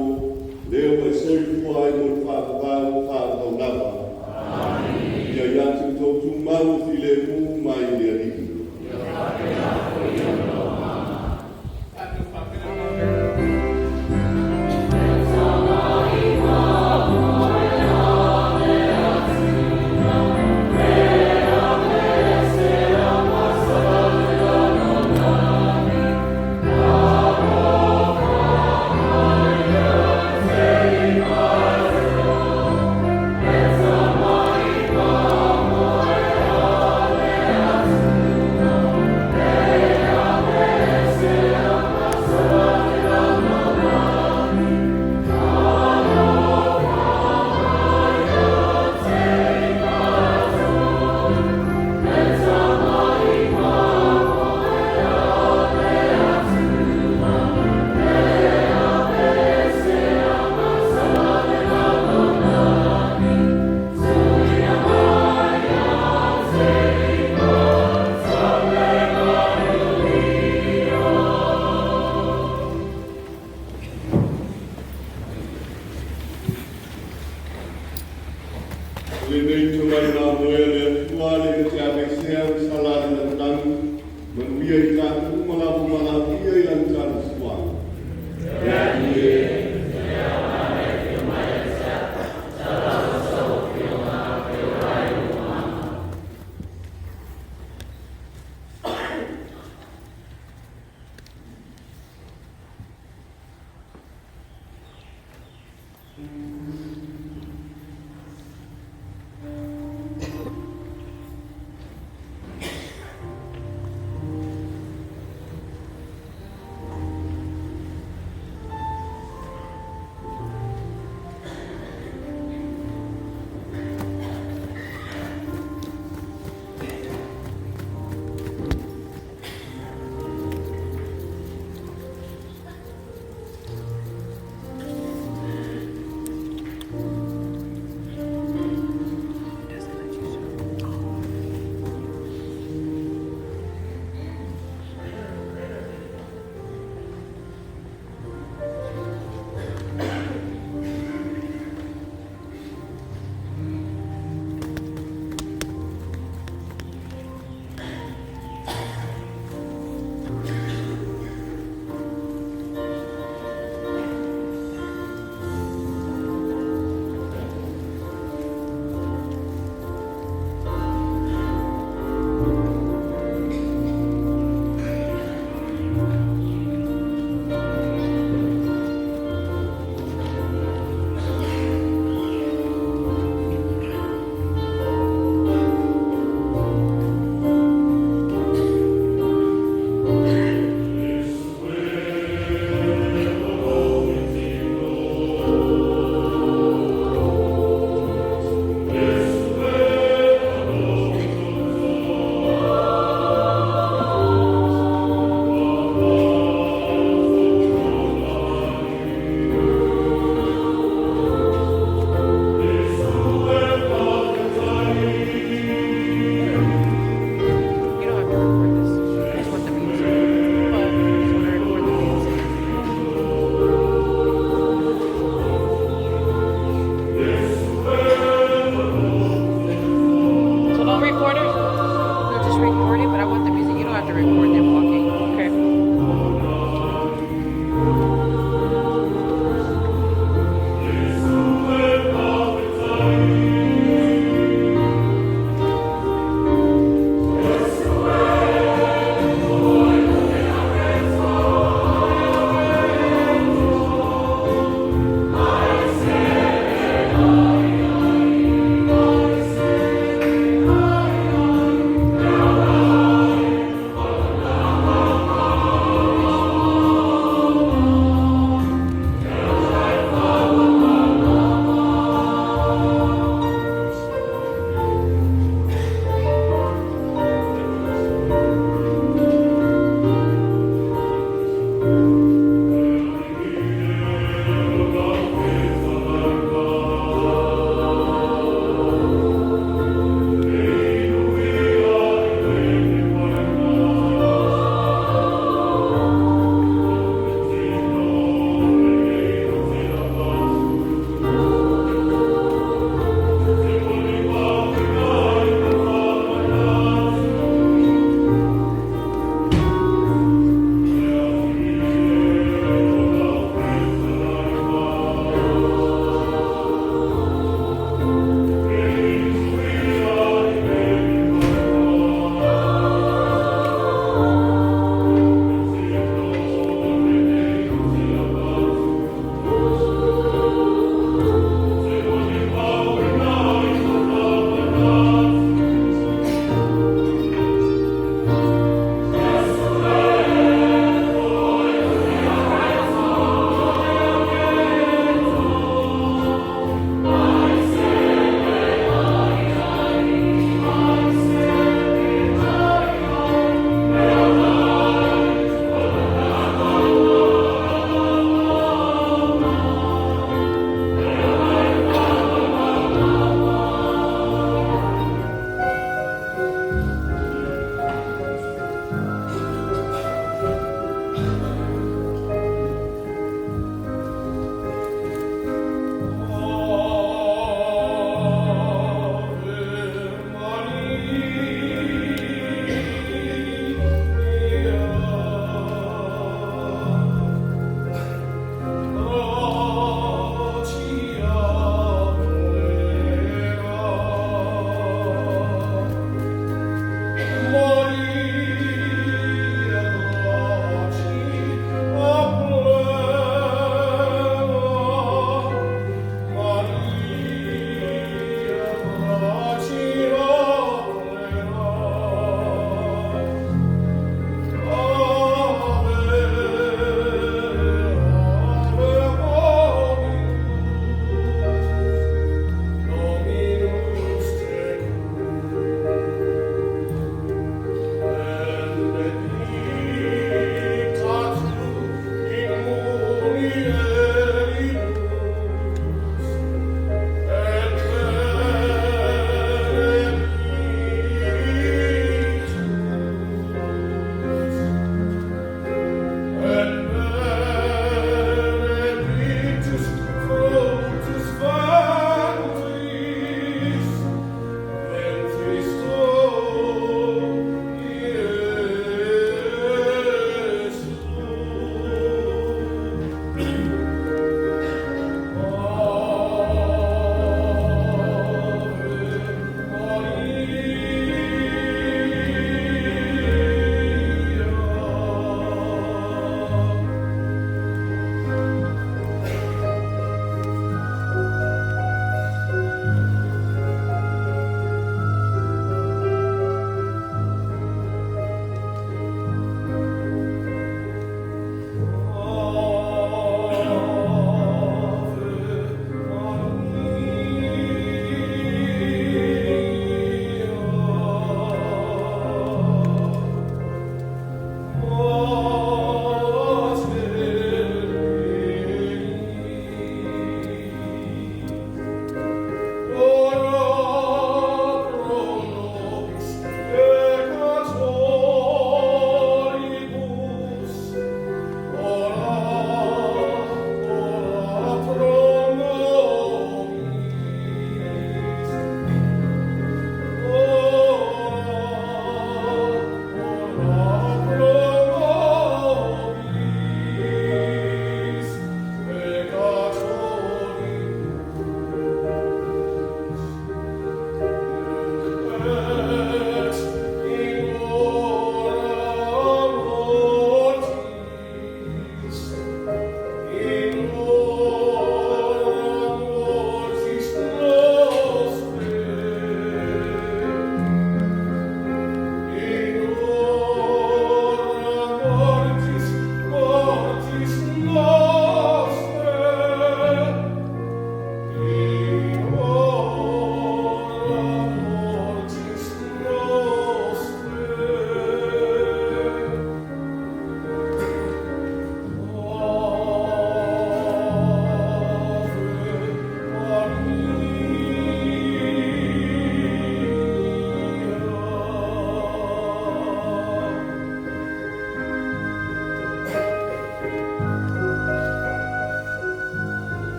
lea ua e soifua ai mo le faavavau, faavavau lava. Ia ia te outou tumau o filemu mai le Alii. Tatou faapena.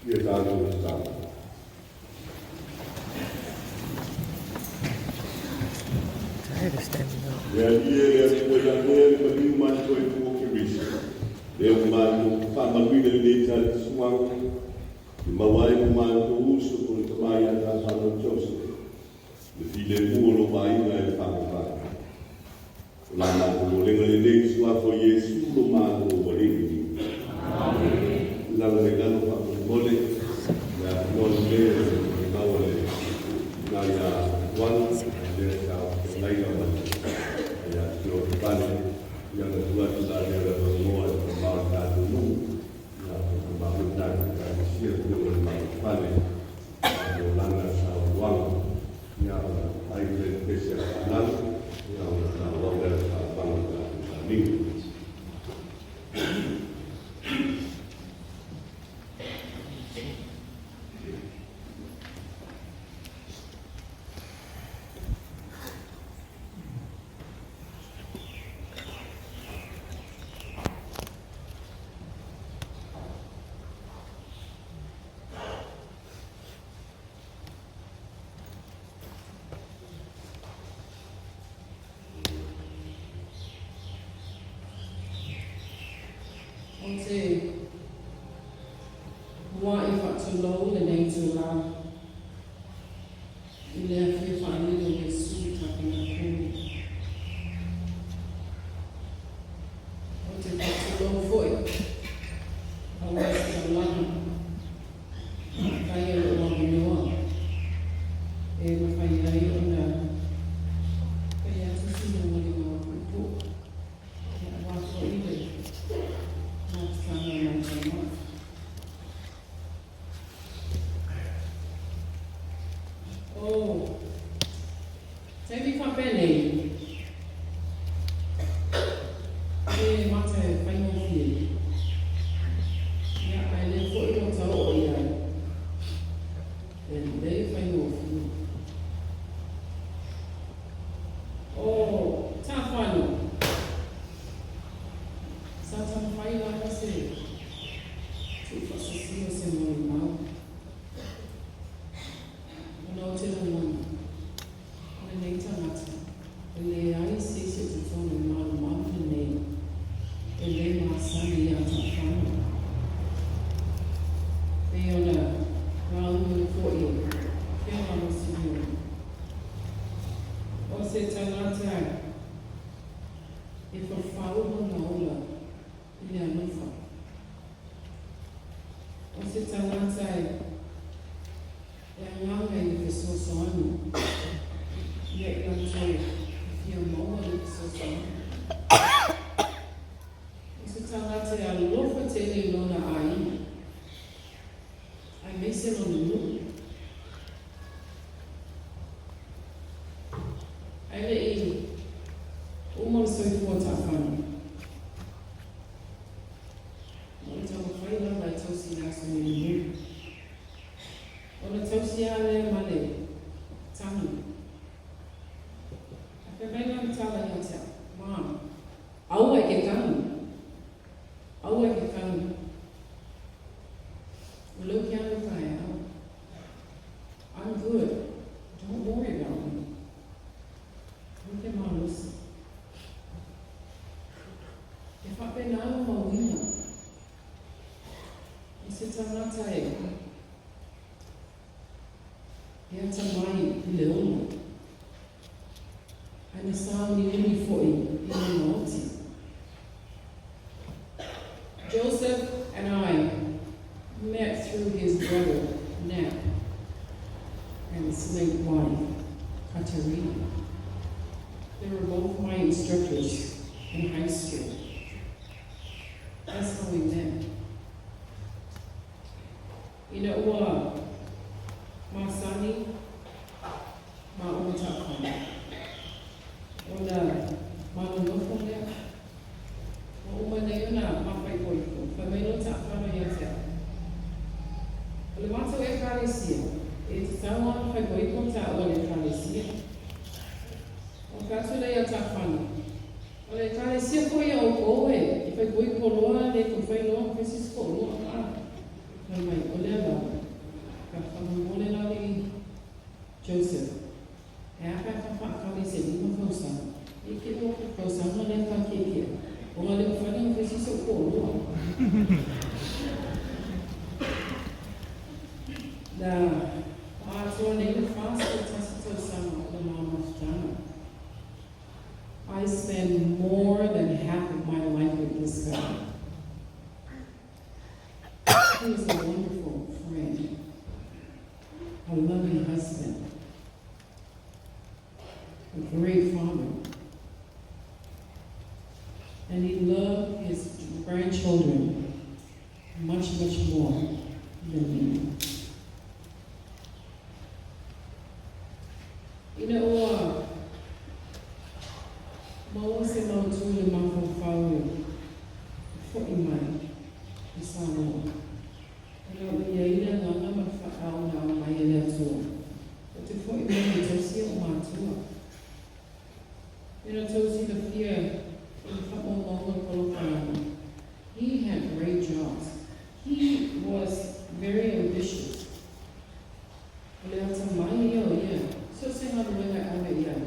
Ia tatou tatalo. Le Alii e le Atua ia lea le maliu ma le soifua o Keriso, lea ua matou faamanuina i lenei tali suaga, i maua ai lo matou uso po le tama ia Tafano Joseph, le filemu o lou aiga e le faavavau. O la matou molega lenei i suafa o Iesu lo matou Alii. Lalo mai lalo faamolemole, le avanoa lenei o le molimau a le tina ia Tuana, lea sa feagai ma le ia Tio Vale, ia na tuu atu la lea le avanoa e mamao le tatou nuu, ia mamao le tatou Ekalesia le o le Malu Fale, mo lana saunoaga, ia ona ai le pese a whanau, ia ona faaauau lea le faapaga o tatou sauniga. Ou te mua'i faatulou lenei itulā i le Afio Faalili o Iesu Tapenakulu. Ou te faatulou foi aua se taulaga faafetai o lou avanoa e mafai ai ona fai atu sina molimau puupuu aua foi le mafutaga maitama. O taimi faapenei e mata e faigofie ia ae le foi ua taoo i ai e lelei faigofie. O Tafano sa taumafai lava se tuufaasisia o se molimau ona ou te lagona o lenei tagata e leai se isi o totonu i malumalu lenei e lē masani iā Tafano. Pei ona lauga foi Afioga Monsignor, o se tagata e fafau lona ola i le alofa. O se tagata e agaga i le fesoasoani ia i latou e fia maua le fesoasoani. O se tagata e alofa tele i lona aiga aemaise lona nuu. Ae le'i uma le soifua Tafano, o le taumafai lava e tausi i le aso mulimuli. Ona tausi lava lea ma le tagi. Ae fai mai lana tala ia te au, Ma, aua e ke tagi. Aua e ke tagi. O lea ou te alu taeao. I'm good. Don't worry about me. Ou te malosi. E faapena lona uiga. O se tagata e e atamai i le ola, ae na sauniuni foi i lona oti. Joseph and I met through his brother, Nat, and his late wife, Katerina. They were both my instructors in high school. That's how we met. Ina ua masani māua ma Tafano, ona manonofo lea. Ua uma nei ona mafaikoiko, fai mai loa Tafano ia te au. O le matou Ekalesia, e tatau lava ona faikoiko tāua i le Ekalesia. Ona fai atu lea ia Tafano, O le Ekalesia foi a outou e faikoiko loa le taufai loa ma fai se isi toalua. Fai mai, O lea lava, pe a faamolemole la alii Joseph, e a pe a faafaafale i se lima tausaga, i te ua tausaga lea faakeekea, ona le mafai ona fai se isi ou toalua. Na atoa nei le 41 tausaga o le ma mafutaga. I spend more than half of my life with this guy. He is a wonderful friend, a loving husband, a great father. And he loved his grandchildren much, much more than me. Ina ua maua se mautū i le mafaufau e fo'i mai i Samoa, ona ua i ai le agaga ma le fa'aao na aumai e le Atua, ou te fo'i mai e tausi o'u matua. Ina tou silafia i le fa'amaumauga o polokalame, he had great jobs. He was very ambitious. O le atamai ia o ia, so o se galuega e ave i ai,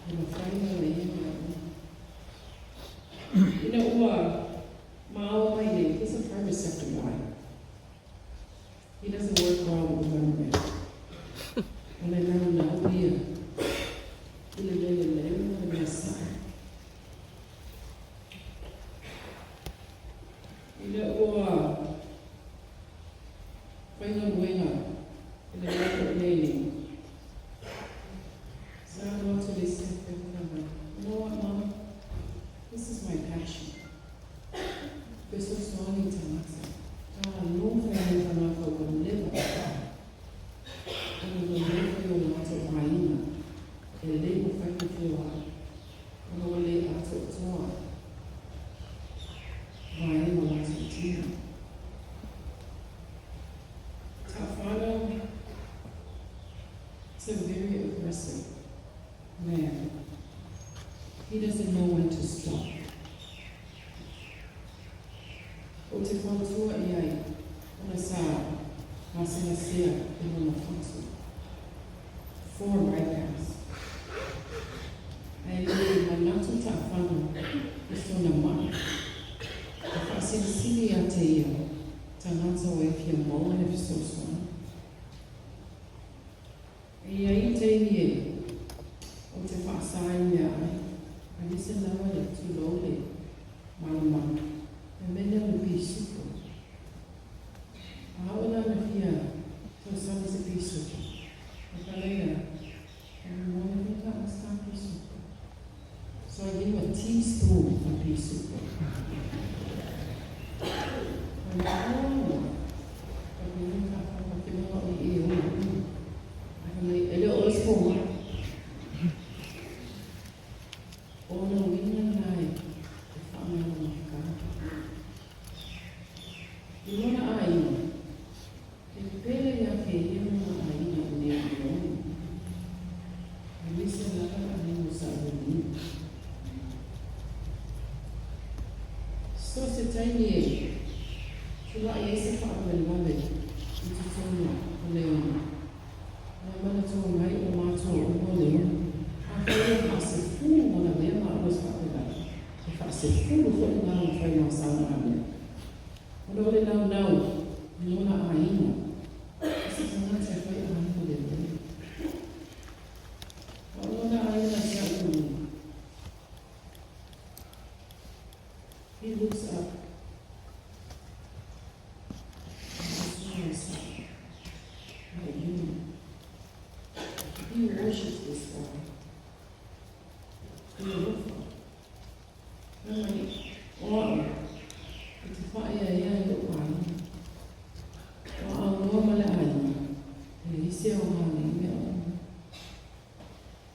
e mafai ona ia mea uma. Ina ua maua mai nei, he's a private sector guy. He doesn't work well with government. O le naunau ia i le mea lelei ma le mea saʻo. Ina ua faigaluega i le mea o nei nei, sa alu atu le isi afiafi fai mai, You know what, Mama? This is my passion. Fesoasoani i tagata. Talofa e nai tagata ua leva ona nonofo i o latou aiga e le mafai ona feoai ona ua le atoatoa vaega o latou tino. Tafano is a very aggressive man. He doesn't know when to stop. Ou te fautua i ai ona sa gasegasea i lona fatu. Four bypass. Ae le manatu taafano i sona maʻi. E faasilisili ia te ia tagata o e fia maua le fesoasoani. E i ai taimi e ou te faasa i meaai, aemaise lava le tulou le malamalu, le mea lea o le pisupo. A oo la ina fia tausami se pisupo, e ka laila, e momoli mai ka asa pisupo. So I give him a teaspoon of pisupo. Mai oh, ka pili ka whaka te mana o i e ona. Ai fai mai, e le o oe se fomai. O ona uiga na e whaamalamakaa. I lona aiga, e pele ia kēia ma nā aiga i nei i Leone, aemaise lava le aiga o Saʻulina. So se taimi e tulaʻi ai se faalavelave i totonu o Leone, na manatua mai o mātua uma o Leone, afai e faasefulu ma lavea māua i se faalavelave, e faasefulu foi lena na fai ma saunoaga mea. Ona o le naunau i lona aiga, i se tagata e fai aiga lelei. A o lona aiga sa ulu, he looks up and saw my human. He worships this guy. I alofa. Fai mai, O au, e te whaea ia i lou aiga. Ua aunoa ma le aiga, e leai se aoga nei mea uma.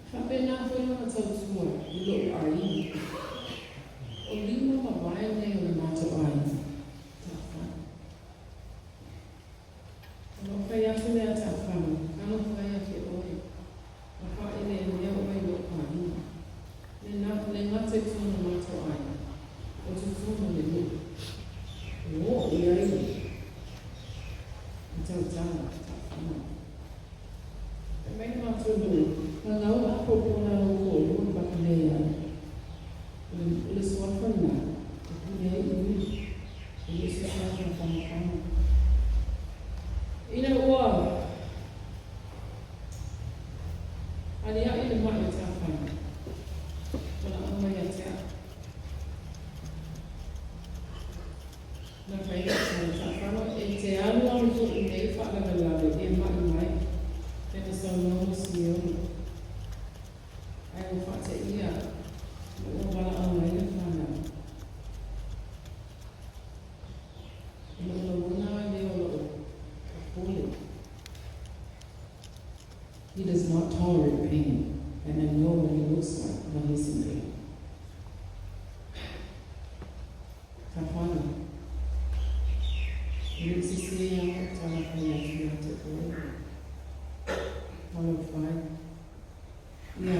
E faapena foi lona tautua i lou aiga. O lima mavae nei o le matou aiga, Taafano. Ona ou fai atu lea Taafano, talofa e ake oe, ua faaeleelea oe i lou aiga. Le na, le gata i totonu o matou aiga, o totonu o le nuu. Ua oo i ai tautala ta'afano. Fai mai le matou nuu, Gagau apopo na lou toalua le vakalei ai. O le suafa lena e pule ai i i, e le o se suafa fagafana. Ina ua aliaʻi le maʻi o Tafana, valaau mai ia te au. Na fai atu ai Tafana, E te alualu foi i nei faalavelave e maʻi mai, e na saunoa ma Simeoni. Ae ua faateia ina ua valaau mai le fanau. Ona ou lagona lava lea o lou popole. He does not tolerate pain and I know what he looks like when he's in pain. Ka whana. E le sese au i tana whai atu ia te oe. Talofa e. Ia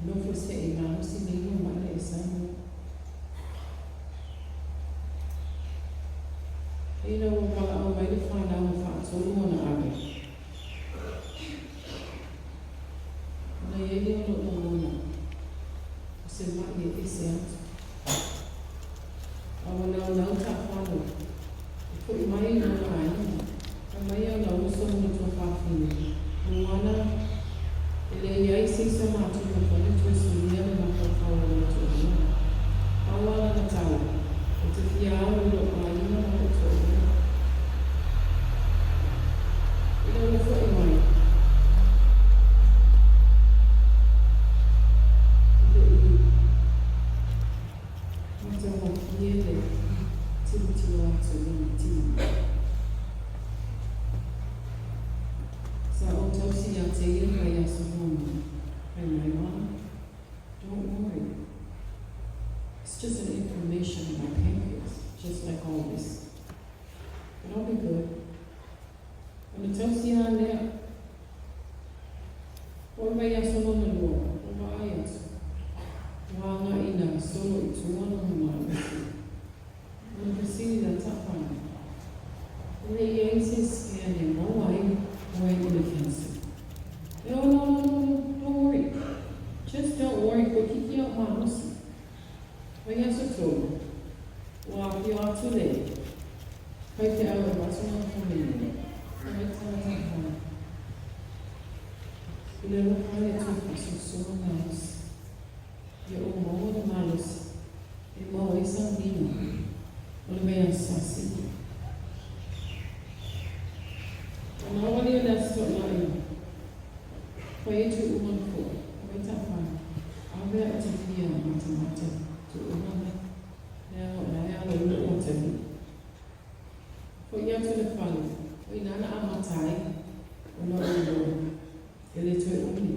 nofo se i malosi nei o maʻe e saunoa. Ina ua valaau mai le fanau e faatolu ona ave. Ona i ai lea o lou lagona, o se maʻi e ese atu. A ua naunau taafano e foʻi mai i lona aiga, fai mai ona uso ma ona tuafafine, Luana, e le i ai se isi o matou e mafai ona toe suia le mafaufau o lona toalua. Pau lava lana tala, Ou te fia alu i lou aiga ma lou toalua. Ina ua foʻi mai, e le i matagofie le tilotilo atu i lona tino. Sa ou tausi ia te ia mai aso muamua, fai mai, Mama, don't worry, it's just an inflammation in my pancreas, just like always, but I'll be good. Ona tausi lava lea. O le vaiaso lona lua, o vaai atu, ua agai ina solo i tua lona malosi. Ona fesili la Tafana, E le i ai se scan e maua ai oe i le cancer? No, no, no, no, no, don't worry. Just don't worry, koe kiki au malosi. Vaiaso tolu, ua afio atu le faifeau e avatu lana faamanuia. Fai mai tana Tafana, I le alofa le Atua faasoasoa malosi. Ia ou maua le malosi e maua ai sauniga o le vaiaso sasina. Ona oo lea i le Aso Toonai, fai atu uma le foʻi, fai mai Tafana, Avea o te fia matamata tuuga mai, lea o lae ala i lou atalii. Foʻi atu i le fale, o ina na amata ai ona ou iloa, e le toe umi.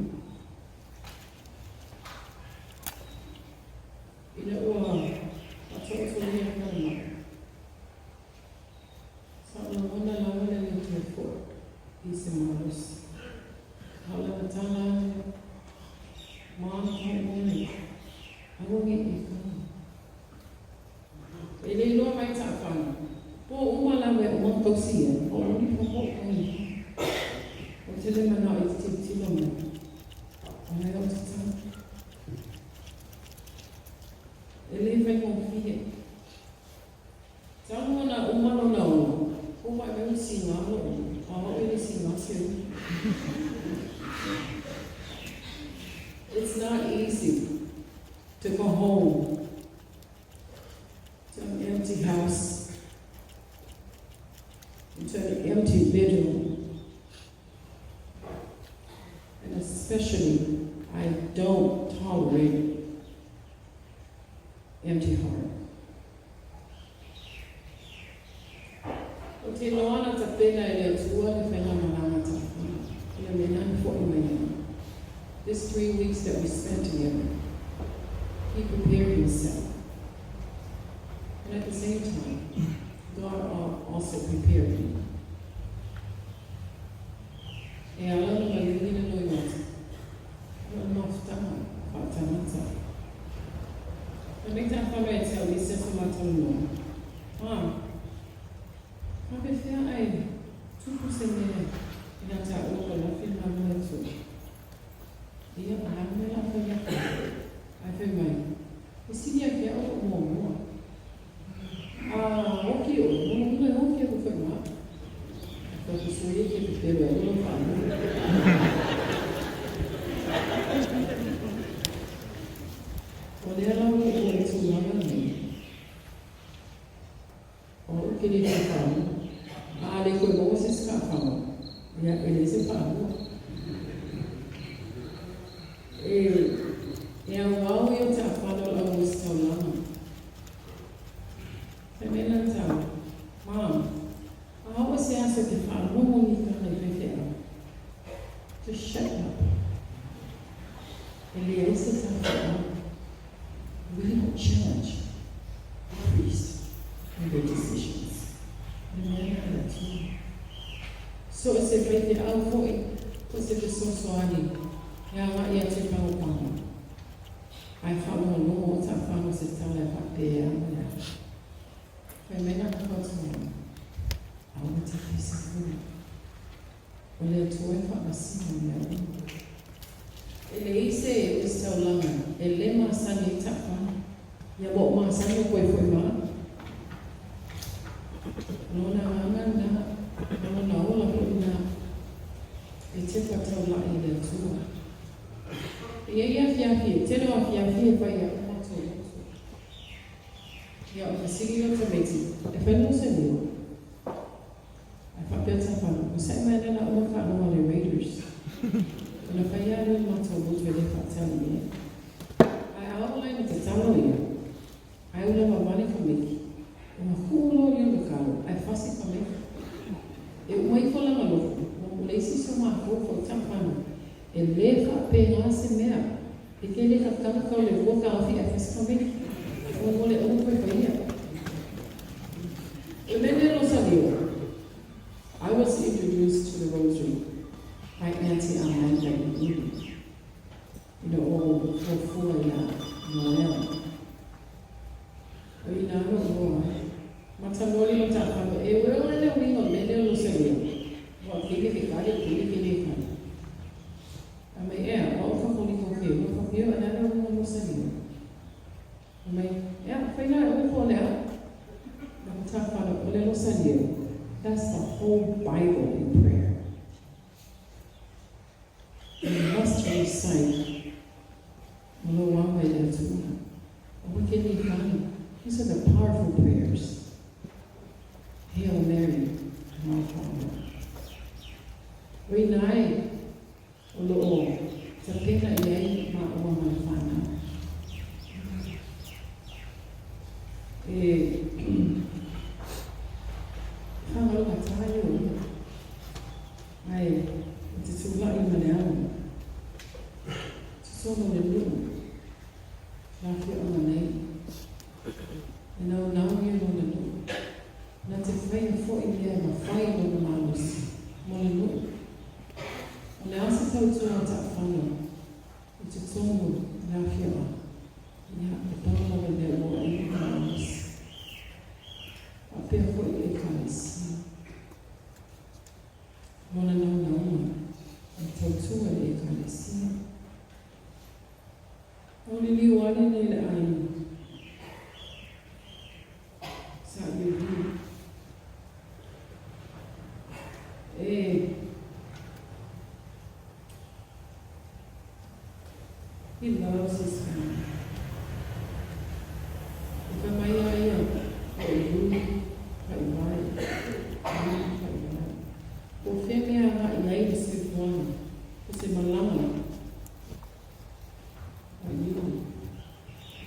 Ina ua faatoatolia falemai, sa ou lagona lava le le toe foʻi i se malosi. A o lana tala lava lea, Mom, don't worry, I will get you home. E le iloa mai taafana, po uma lava e uma tausi ia, o loni fofoʻi ai. Ou te le manao i te tilotilo mai, ona e o tatau. E le faigofie. Talu ona uma lona ono, ko mai mai o siga lou ono, a o e le siga se umi. It's not easy to go home to an empty house, and to an empty bedroom. And especially, I don't tolerate empty heart. O te iloa na tapena e le Atua le faigamalaga tafana, i le mea na foʻi mai ai. This 3 weeks that we spent together, he prepared himself. And at the same time, God also prepared him. E ala ona maligi le loimata, o le mafutaga faatagata. Na mei tafana e te au i se aso matalanoa, a, faapefea ae Tupu se mea ina taua kalafi le malu le Atua. Ia, o le a le mea o le a fai atu? Ae fai mai, E sili ia te au lou muamua. A oki oe, lona uiga e oki aku foi ma au. Ae fai atu, Soia e te pepelo e aua lau faamua. O lea la ua oo i le tulaga lenei. O au ke le fia faalua. A a le koe maua se isi faafano, ia e leai se faalua. E, e auau ia o taafano o le auositaulaga. Fai mai lana tala, Mom, a oo se aso e te faalogo ni tala i faifeau, just shut up. E leai se faifeau. We don't challenge the priest in their decisions. O le mea lena a le Atua. So o se faifeau foi po o se fesoasoani e agai atu i pagopago, ae faalogologo o taafano se tala e faapea ma le a. Fai mai lana fautuaga, Aua te fai se fua. O le Atua e faamasino mea uma. E leai se ositaulaga e le masani ai taafano. Ia ua ou masani o koe foi ma au. O lona agaga lena, o lona ola foi lena, e tepa taulai i le Atua. E i ai afiafi, e tele o afiafi e fai ai o matou loto. Ia, o fesili lea o tamaiti, e fai lou se leo? Ae faapea Tafana, Ua sae mai ana la uma faalogo a le Raiders. Ona fai lava lea o le matou loto e le faatali i ai. Ae a oo la ina tatalo ia, ae ua lava vale ka meki, ona kuu loa lea o le kalo ae fasi ka meki. E uma ifo lana loto, ua o le isi so matou foi Tafana, e le faapena se mea. E te le tatalo tau le lua taofi ae fasi ka meki. Ua mo le uma koe faia. O le mea Rosalio, I was introduced to the rosary by Auntie Amanda i Uli, ina ua ou fuafua iā Noel. O ina loʻu loa ai. Mataloli ma taafano e ueu ai le uiga o le mea lea o Rosalio, ua kele ke kale, kele ke le kale. A mai ea, o au Kakoliko ke ua papio e le uiga o Rosalio. Fai mai, Ea, fai la e oe po o le a? Na ko Tāwhana, o le Rosario, that's the whole Bible in prayer. You must recite ma lou awa i le Atua. Aua ke nei kali. These are the powerful prayers. Hail Mary, my Father. O ina ai, O lo o tapena i ai māua ma le whānau. E whangaloga tāi o ia. Ae, o te tūlaʻi ma le alo. Totonu o le nuu, la afioaga nei. E naunau ia lona nuu. Na te whaia foʻi mea e mafai lona malosi mo le nuu. O le a se tautua a Taʻafano i totonu i le afioaga, ia, e pau lava i mea ua ai lona malosi. Faapea foi le Ekalesia. Lona naunauga, e tautua i le Ekalesia. O liliu ane nei le aiga. Sa Iuliu. E. He loves his family. E fai mai a ia, o Iuli, Faivae, Iuli, Faivae. Po o fea mea agai ai le soifuaga, o se malaga. A Iuli,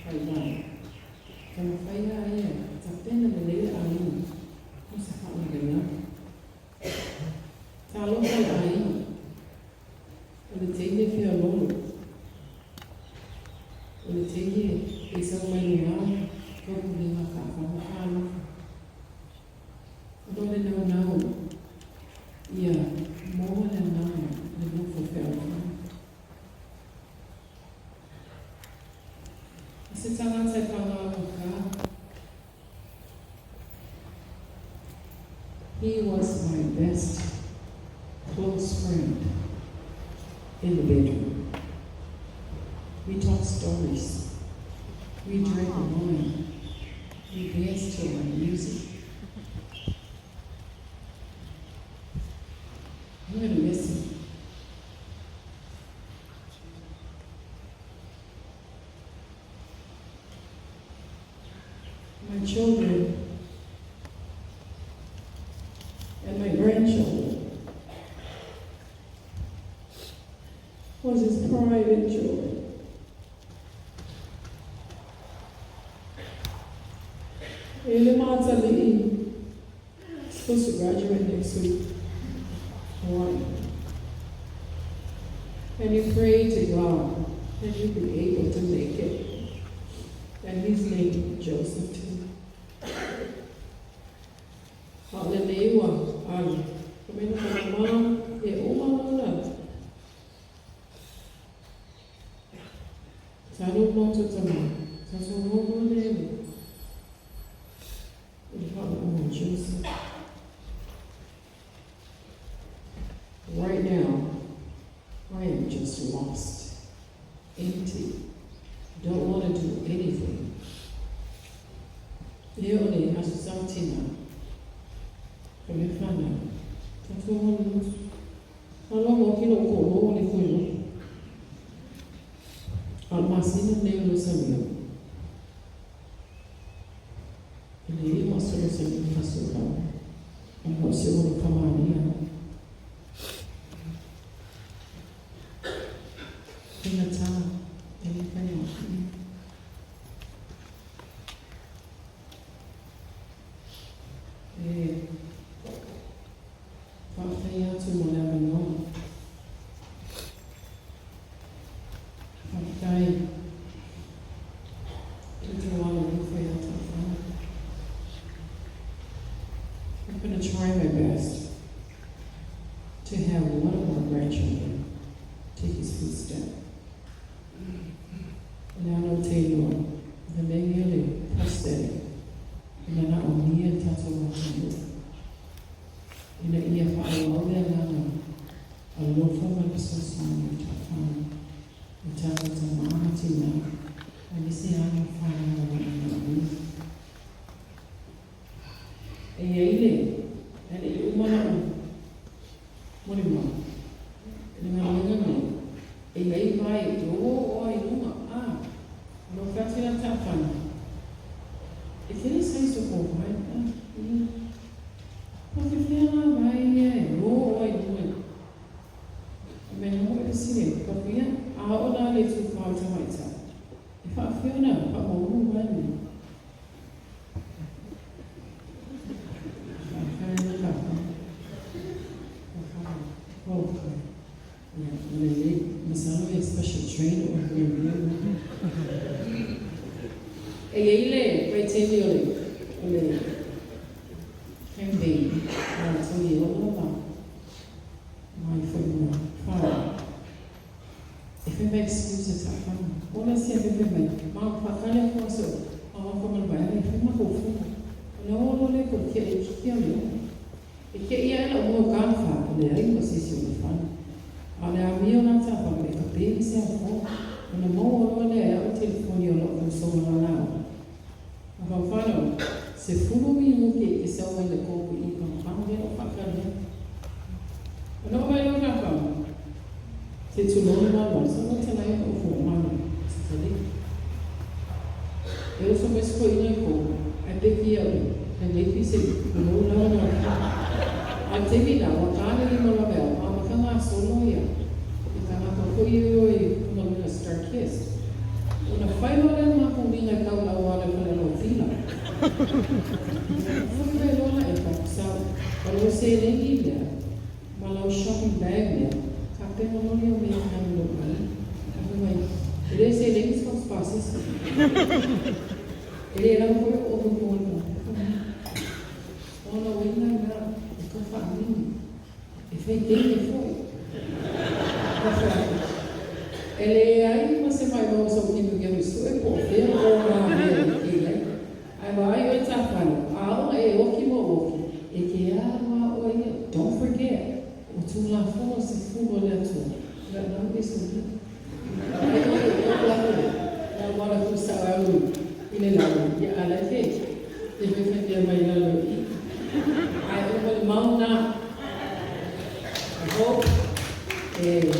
Faivae. Taumafai lava ia e tapena lelei le aiga mo se faalavelave. Talofa le aiga, o le teine feololo, o le teine e sau mai luga taupulega faafano talofa. Ona o le naunau ia maua le agaga o le nofo fealofani. O se tagata e pagaugata. He was my best close friend in the bedroom. We talked stories. We drank wine. We danced to our music. I'm going to miss him. My children and my grandchildren was his pride and joy. E le Matsali'i, supposed to graduate next week. Hawaii. And you pray to God that you be able to make it. And he's named Joseph too. A le nei ua alu. Ka mena ka ma e uma lona. Sa lo moto tama. Sa so mo le. I Joseph. Right now, I am just lost, empty, don't want to do anything. E o le aso sautina, ka me whana, tatua mo le motu. Alo mo ki lo ko lo le fui lo. Al masina nei o lo samio. E le i maso lo samio faso lau. A mo se o le kamania. Whaingata, e le whai o ki. E whaawhai atu mo le awanoa. Whawhai ki te wala ni whai atu whana. I'm going to try my best to have one of our grandchildren take his footstep. Le ano te loa, le mea le prosthetic, ina na o nia tātou wahanu. Ina ia whaawau le alanga, a lofa ma le sosani o tāwhana, o tātou tamaha tina, a nisi ana whana o ina ui. E ia ile, e le umana o, mori mau, e le ngā nei, e ia i vai, te o o ai lunga, a, no whaatira tāwhana. E kere sai so ko vai, a, ia, o te whianga vai e, o o ai lunga. Me no e sine, ka whia, a o nā le tū whao te waita. E whaawhiona, wha o u vai me. Masalo e special train o E ia ile, vai te ni ole, ole, campaign, a tō i o lava, mai whai mua, whāra. E whai mai excuse ta whana. Ola sia whai mai, ma whakale kua so, a wako mana mai, e whai mako whuna. Ona o le ko kia e kia le o. E kia ia ela o mua kāna wha, o le ai mo sisi o le whana. A le a mio nā tā whana, e ka pēni se a whā. Ona mau o loa lea e au telefoni o loo kau la lao. A whawhana, se fulu mi muke e sau mai le kōpu i pangpang lea o whakalea. Ona o mai leo ngā whana, te tūlona maua, sa mo te lai o fō mana, se te le. E oso mai siko ina i kō, ai peki au, le leifi se kulo lau ngā. A te mi la, wa kāne ni mo lawe au, a maka ngā solo ia. I ka ngā kau i o i kuna luna star kissed. Ona whai o lea mā winga kau lau wale whale lo tila. Whai lola e whakusau, o lo se lengi lea, ma lau shopping bag lea, ka penga moli o mea kanu lo ai, ka whai mai, e le se lengi sa spasis. E le lau koe o o mo mo. Ona winga ngā, e ka whaamini, e whai teine foi. Ka whai. E le ai ma se mai mau sa uki nuki au su e po fea o ngā mea i ki lei. Ai wa ai o tāwhana, a o e oki mo oki, e ke a le lalo, ia a la e te te faifai mea mai lalo i i. Ae uma le mau lena. I hope e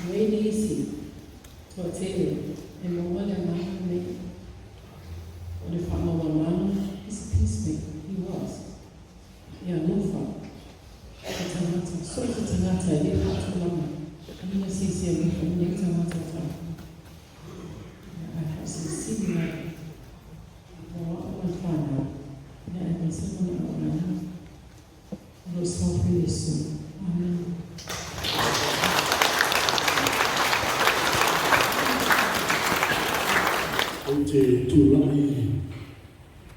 mai nisi toatele e maua le agaga lenei o le faamaualalo. He's a peacemaker, he was. Ia alofa se tangata, so o se tagata e le faatulaga, ina se alofa i nei tagata o tatou. Ia ae faasilisili lava mo au ma le fanau, ia aemaise lona auaunaga. O lo o sao foi Iesu. Amen. Ou te tulai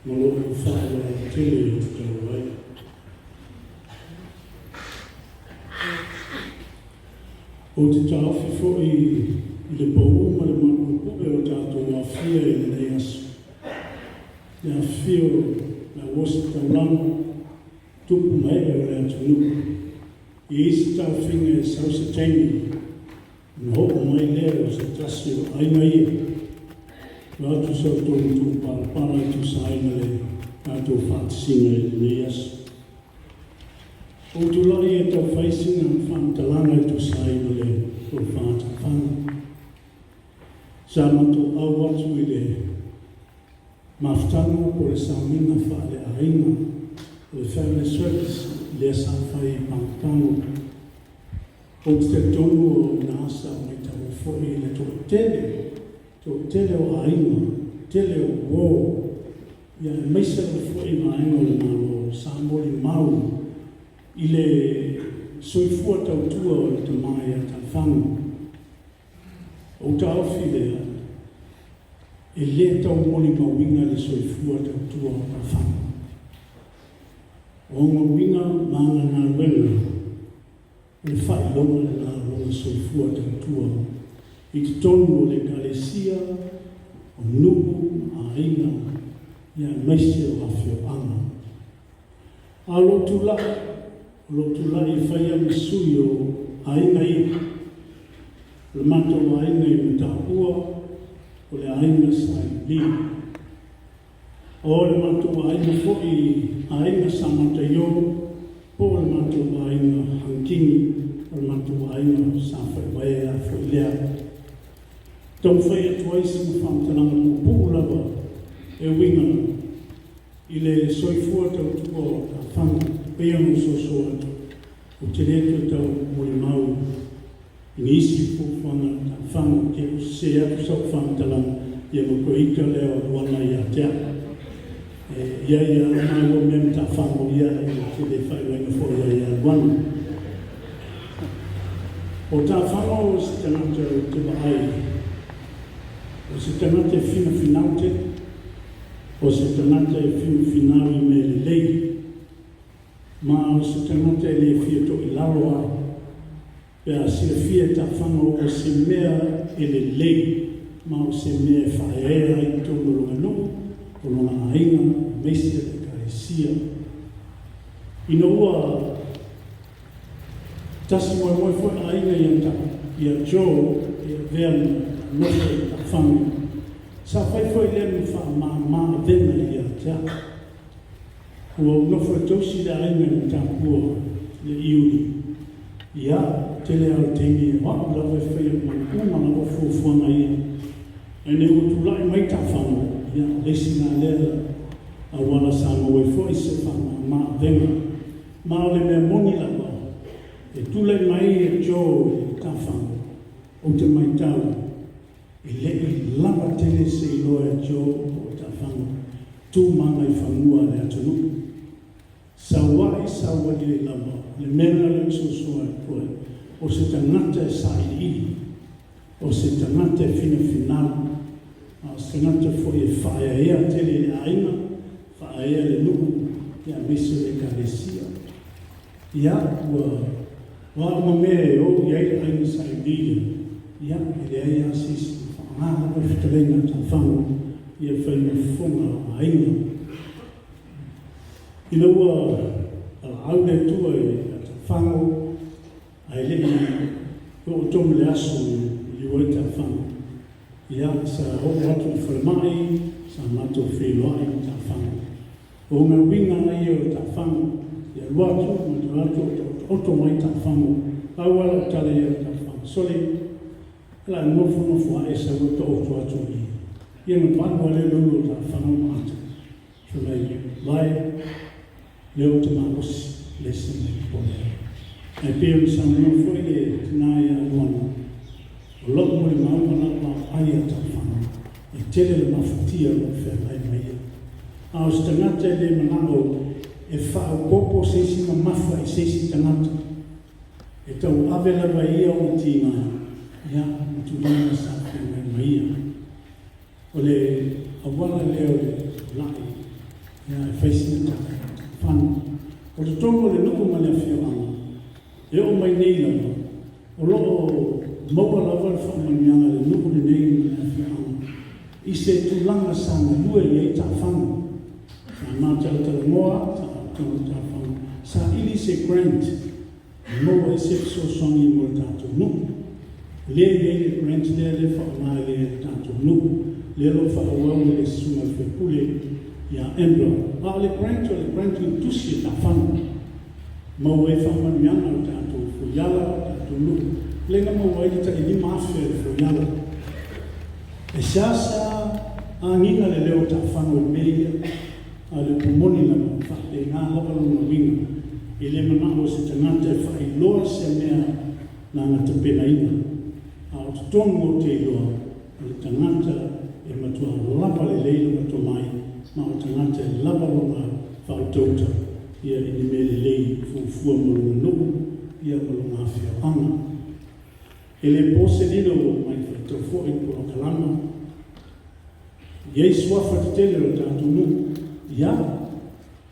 ma lou faaaloalo tele ou te tau ai. Ou te taofi foi i le pau ma le mapuepue o tatou aofia i lenei aso. Le afifio o le auosi taulaga, tupu ma ee o le atunuu. I isi taofiga e sau se taimi ona oo mai lea o se tasi o aiga ia. Vaeatu sa outou matupalapala e tusa ai ma le tatou faatasiga i lenei aso. Ua ou tulai e tau fai sina faamatalaga e tusa ai ma le tofa tafaga. Sa matou au atu i le mafutaga po o le sauniga faale-aiga o le Family Service lea sa fai i Pagopago. Ou te talitonu o ina sa matau ai foi i le toatele, toatele o aiga, tele o uo, ia aemaise lava foi vaega o le Malo sa molimau i le soifua tautua o le tama ia Tafaga. Ou taofi lea, e le tau molimauina le soifua tautua o Tafaga. O ona uiga ma ana galuega, o le faailoga lena o lona soifua tautua i totonu o le Ekalesia, o nuu ma aiga, ia aemaise o afioaga. A o lou tulai, o lou tulai e fai au ma sui o aiga ia. O le matou aiga i Matapua, o le aiga sa Iuli. O le matou aiga foi aiga sa Mataio, po o le matou aiga Hankini, o le matou aiga sa Faiuaea foi lea. Taumafai atu ai sina faamatalaga puupuu lava e uiga i le soifua tautua o Tafaga, pei ona ou soso atu, ou te le toe tau molimau i nisi fuafuaga Tafaga, ou te sese atu sau faamatalaga, ia ma toe ita lea o Luana ia te au. E i ai lava maua mea ma Tafaga, ia ou te le faailoaina foi i ai ia Luana. O Tafaga o se tagata ou te vaai, o se tagata e finafinau tele, o se tagata e finafinau i mea lelei, ma o se tagata e le fia toilalo lava, pe a silafia e Tafaga o se mea e lelei, ma o se mea e faaeaea ai i totonu o lona nuu, o lona aiga, aemaise o le Ekalesia. Ina ua tasi moemoe foi aiga ia ta ia Joe e avea ma nofo i Tafaga, sa fai foi lea ma faamama avega ia te au. Ua ou nofo e tausi le aiga i Matapua le Iuli. Ia, tele lava o le taimi o au lava e faia uma lava fuafuaga ia. Ae ina ua tulai mai Tafaga, ia, o le isi lena lea auala sa maua ai foi se faamama avega. Ma o le mea moni lava, e tulai mai e Joe i Tafaga, ou te matau, e le i lava tele se iloa e Joe po o Tafaga tu ma agaifanua a le atunuu. Saua'i saua'i ai lava, o le mea lena lea ou sosoa atu ai, o se tagata e sailiili, o se tagata e finafinau, a o se tagata foi e faaeaea tele i le aiga, faaeaea le nuu, aemaise o le Ekalesia. Ia, ua o a uma mea e o i ai le aiga sailiili lea, ia, e leai lava se isi e faaaoga lava le fetalaiga a Tafaga ia fai ma fofoga o aiga. Ina ua valaau le Atua ia Tafaga, ae le i oo tonu le aso e maliu ai Tafaga, ia, sa oo atu i le falemai. sa matou feiloai ma Taafago. O uiga lava ia o Taafago, e alu atu ma alu atu o taotooto mai Taafago. Pau lava lau tala i ai o Taafago, sole, o le a nofonofo ae sau e taoto atu i i. Ia ona palu lava lea o le ulu o Taafago ma ata. Fai mai, Vae, lea ou te malosi, leai se mea e popole ai. Ae pei ona saunoa foi le tina ia Luana, o lou molimau ma lau vaavaai ia Taafago, e tele le mafatia o lo o feagai ma ia. A o se tagata e le manao e faaopoopo se isi mamafa i se isi tagata, e tauave lava e ia ona tiga, ia, ma tulaga sa feagai ma ia. O le auala lea o le tulai, ia, e fai sina tala ia Taafago. O totonu o le nuu ma le afioaga, e oo mai nei lava, o lo o maua lava le faamanuiaga a le nuu lenei ma le afioaga i se tulaga sa galue i ai Taafago. Sa ma talatalanoa, sa Taafago, saili se grant e maua ai se fesoasoani mo le tatou nuu. Lea e i ai le grant lea, lea e faaaoga e le tatou nuu, lea o lo o faaauau e le susuga i le faipule ia Amber. A o le grant, o le grant na tusi e Taafago, maua ai faamanuiaga o le tatou fuiala, o le tatou nuu, lea na maua ai le tai $5,000 a le fuiala. E seasea agiga le leo o Taafago i mea ia, a o le upu moni lava, e faapena lava lona uiga. E le manao o se tagata e faailoa se mea na na tapenaina, a o totonu ou te iloa, o le tagata e matua lava lelei lona tomai, ma o le tagata e lava lona faautauta ia i ni mea lelei fuafua mo lona nuu ia ma lona afioaga. E le po se lilo ua mai faitau foi i polokalama, e i ai suafa tetele o le tatou nuu, ia,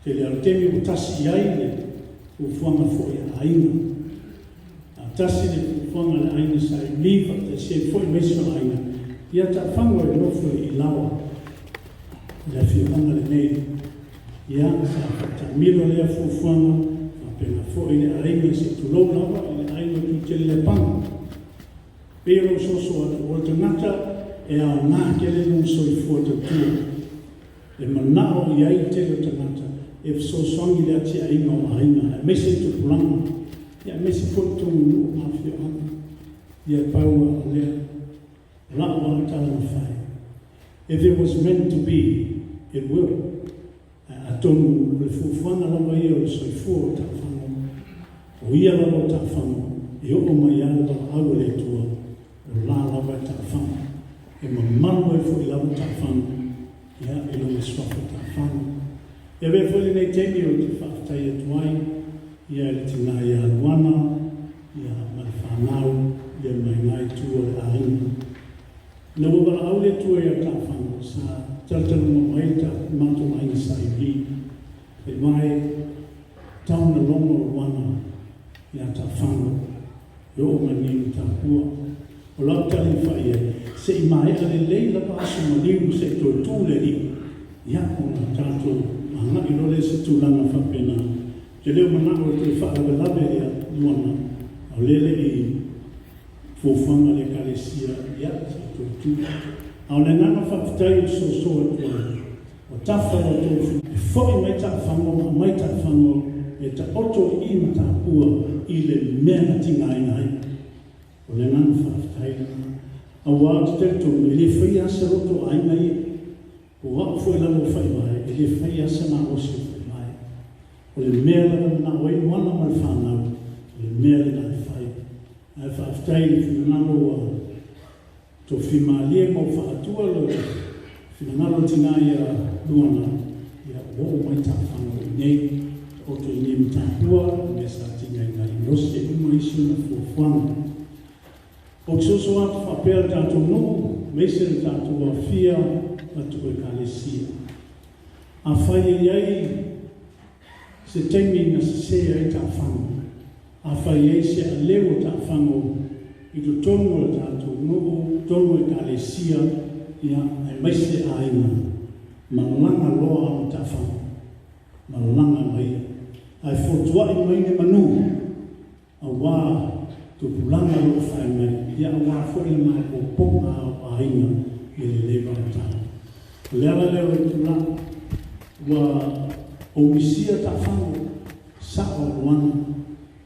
tele lava o taimi ua tasi i ai le fuafuaga foi a aiga. A tasi le fuafuaga a le aiga sa Iuli faatasi ai foi ma isi o aiga, ia Taafago e nofo i Ilaoa i le afioaga lenei. Ia, sa faataamilo lea fuafuaga, faapena foi le aiga, se i tulou lava, i le aiga o Tuitele Lepana. Pei o lou soso atu, o le tagata e aoga tele lona soifua tautua, e manao i ai le tele o tagata e fesoasoani i le atiaeina o aiga, aemaise tupulaga, aemaise foi totonu o nuu ma afioaga. Ia pau lava o lea, o lau lava tala na fai, if it was meant to be, it will. Ae atonu o le fuafuaga lava ia o le soifua o Taafago, o ia lava o Taafago, e oo mai lava le valaau a le Atua, o la lava e Taafago. E mamalu ai foi lava Taafago, ia, i lona suafa Taafago. E avea foi lenei taimi ou te faafetai atu ai ia i le tina ia Luana ia ma le fanau ia mai lena itu o le aiga. Ina ua valaau le Atua ia Taafago, sa talatalanoa mai le matou aiga sa Iuli, fai mai, tau na logo Luana ia Taafago e oo mai nei i Matapua. O lau tali na fai i ai, se i maea lelei lava aso maliu se i toe tu le alii, ia ona tatou agai loa lea i se tulaga faapena. Ou te le o manao e toe faalavelave ia Luana, a o lea e le i fuafuaga a le Ekalesia, ia se i toe tu. A o le agaga faafetai e soso atu ai, ua tafa lo outou finagalo, e foi mai Taafago ma aumai Taafago e taoto i i Matapua i le mea na tigaina ai. O le agaga faafetai lena. Aua ou te talitonu e le faia lava se loto o aiga ia. O au foi lava o Faivae, e le faia lava se malosi o Faivae. O le mea lava e manao ai Luana ma le fanau, o le mea lena e fai. Ae faafetai i le finagalo ua tofi malie ma ua faatua le finagalo o le tina ia Luana, ia ua oo mai Taafago i inei, taoto i inei i Matapua, i le mea sa tigaina ai, e osi ai uma isi ona fuafuaga. Ou te soso atu faapea le tatou nuu, aemaise le tatou afia atu Ekalesia. Afai e i ai se taimi na sese ai Taafago, afai e i ai se aleu o Taafago i totonu o le tatou nuu, totonu o Ekalesia, ia, aemaise aiga, malaga loa ma Taafago, malaga ma ia. Ae fotuai mai ni manu, aua tupulaga o lo o fai mai, ia aua foi le maopoopoga o aiga i lenei vaitau. O le ala lea o le tulaga ua ou misia taafago sa'o o Luana.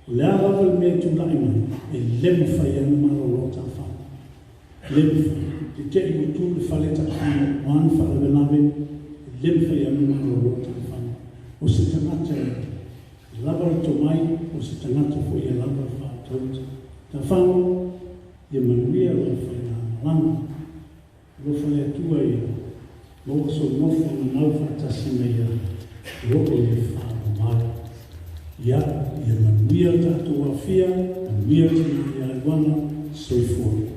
O le a lava le mea e tula'i mai, e lē mafai ai ona malōlō taafago, lē mafai. Tete'i ua tu le fale taafago o a ni faalavelave, e lē mafai ai ona malōlō taafago. O se tagata e lava le tomai, o se tagata foi e lava le faautauta. Taafago, ia manuia lau faigamalaga. Alofa le Atua ia maua sou nofo ma nau faatasi ma Ia e oo i le faavavau. Ia, ia manuia le tatou aofia, manuia le tinā ia Luana, soifua.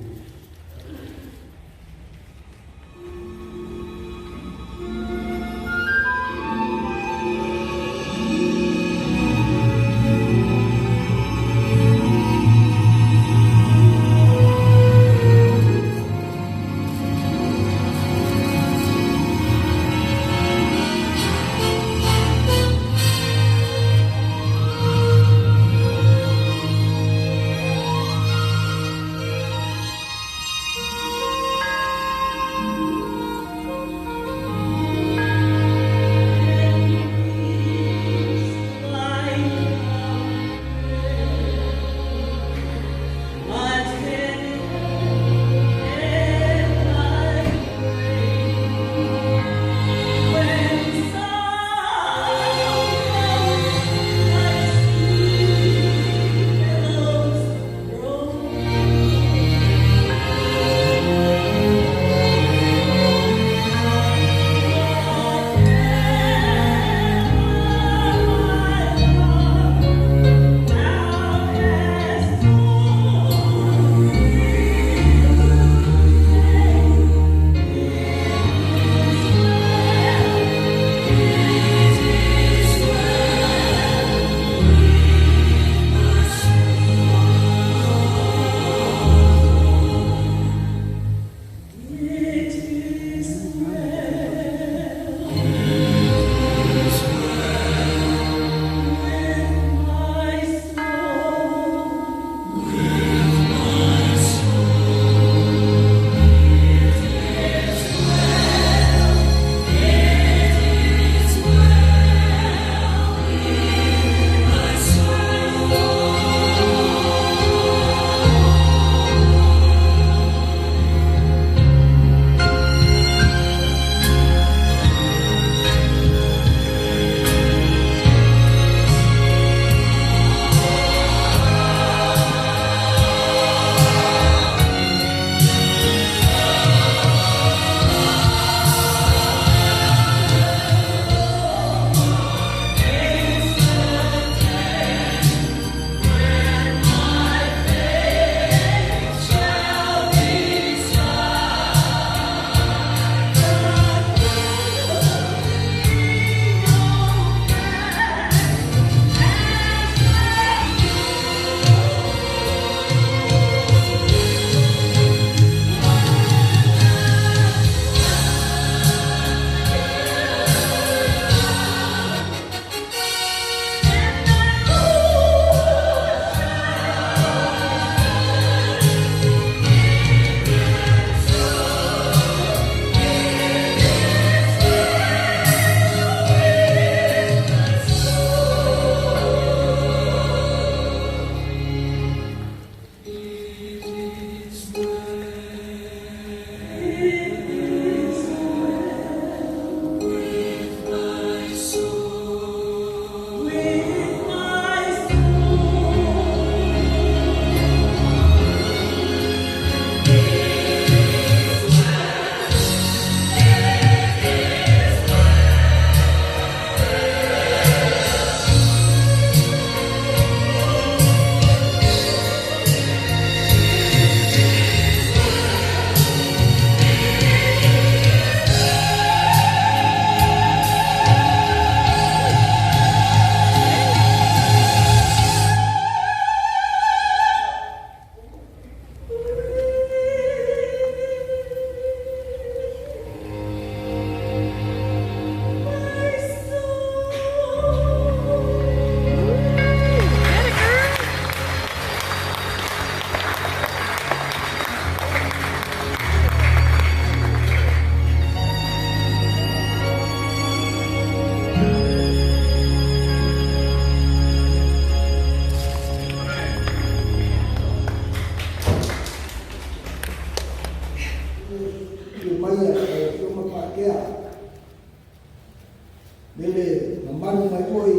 Lele mamalu mai foi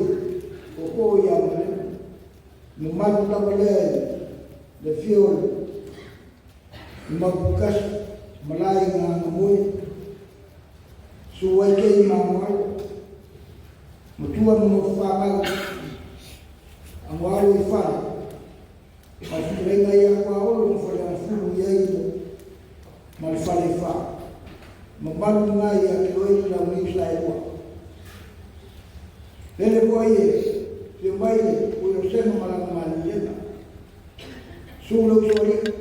tootoo ia Malemu. Mamalu lava lea i le afio o le Maupukasi, malae i Gagamoe, susu ai kei ma Agoalo, matua ma Nofofanau, Agoalo i fale, ma le fetalaiga ia Tuaolo ma Faleagafulu i ai ma le fale i fa. Mamalu lena ia te oe le Launiu Saelua. Lele foi e afio mai le Pule o Sema ma lana malilega. Susu le Usoalii,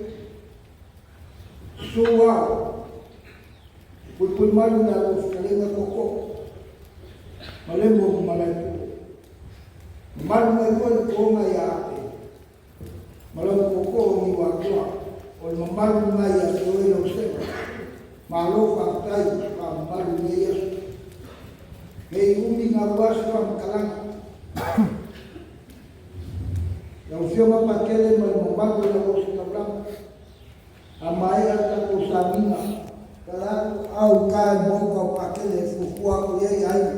susu Ao, puipui malu le alo o fetalaiga Tootoo, Malemo ma Malaepule. Mamalu mai foi le toga ia Ape, ma lau tootoo Niuatoa, o le mamalu lena ia te oe lau Sema. Malo faafetai faamamalu i lenei aso. Nei umi galua se faamatalaga. Lau Afioga Patele ma le mamalu o lau ositaulaga, a maea le tatou sauniga, tala atu au i uta i le maota o Patele e fuafua atu i ai aiga.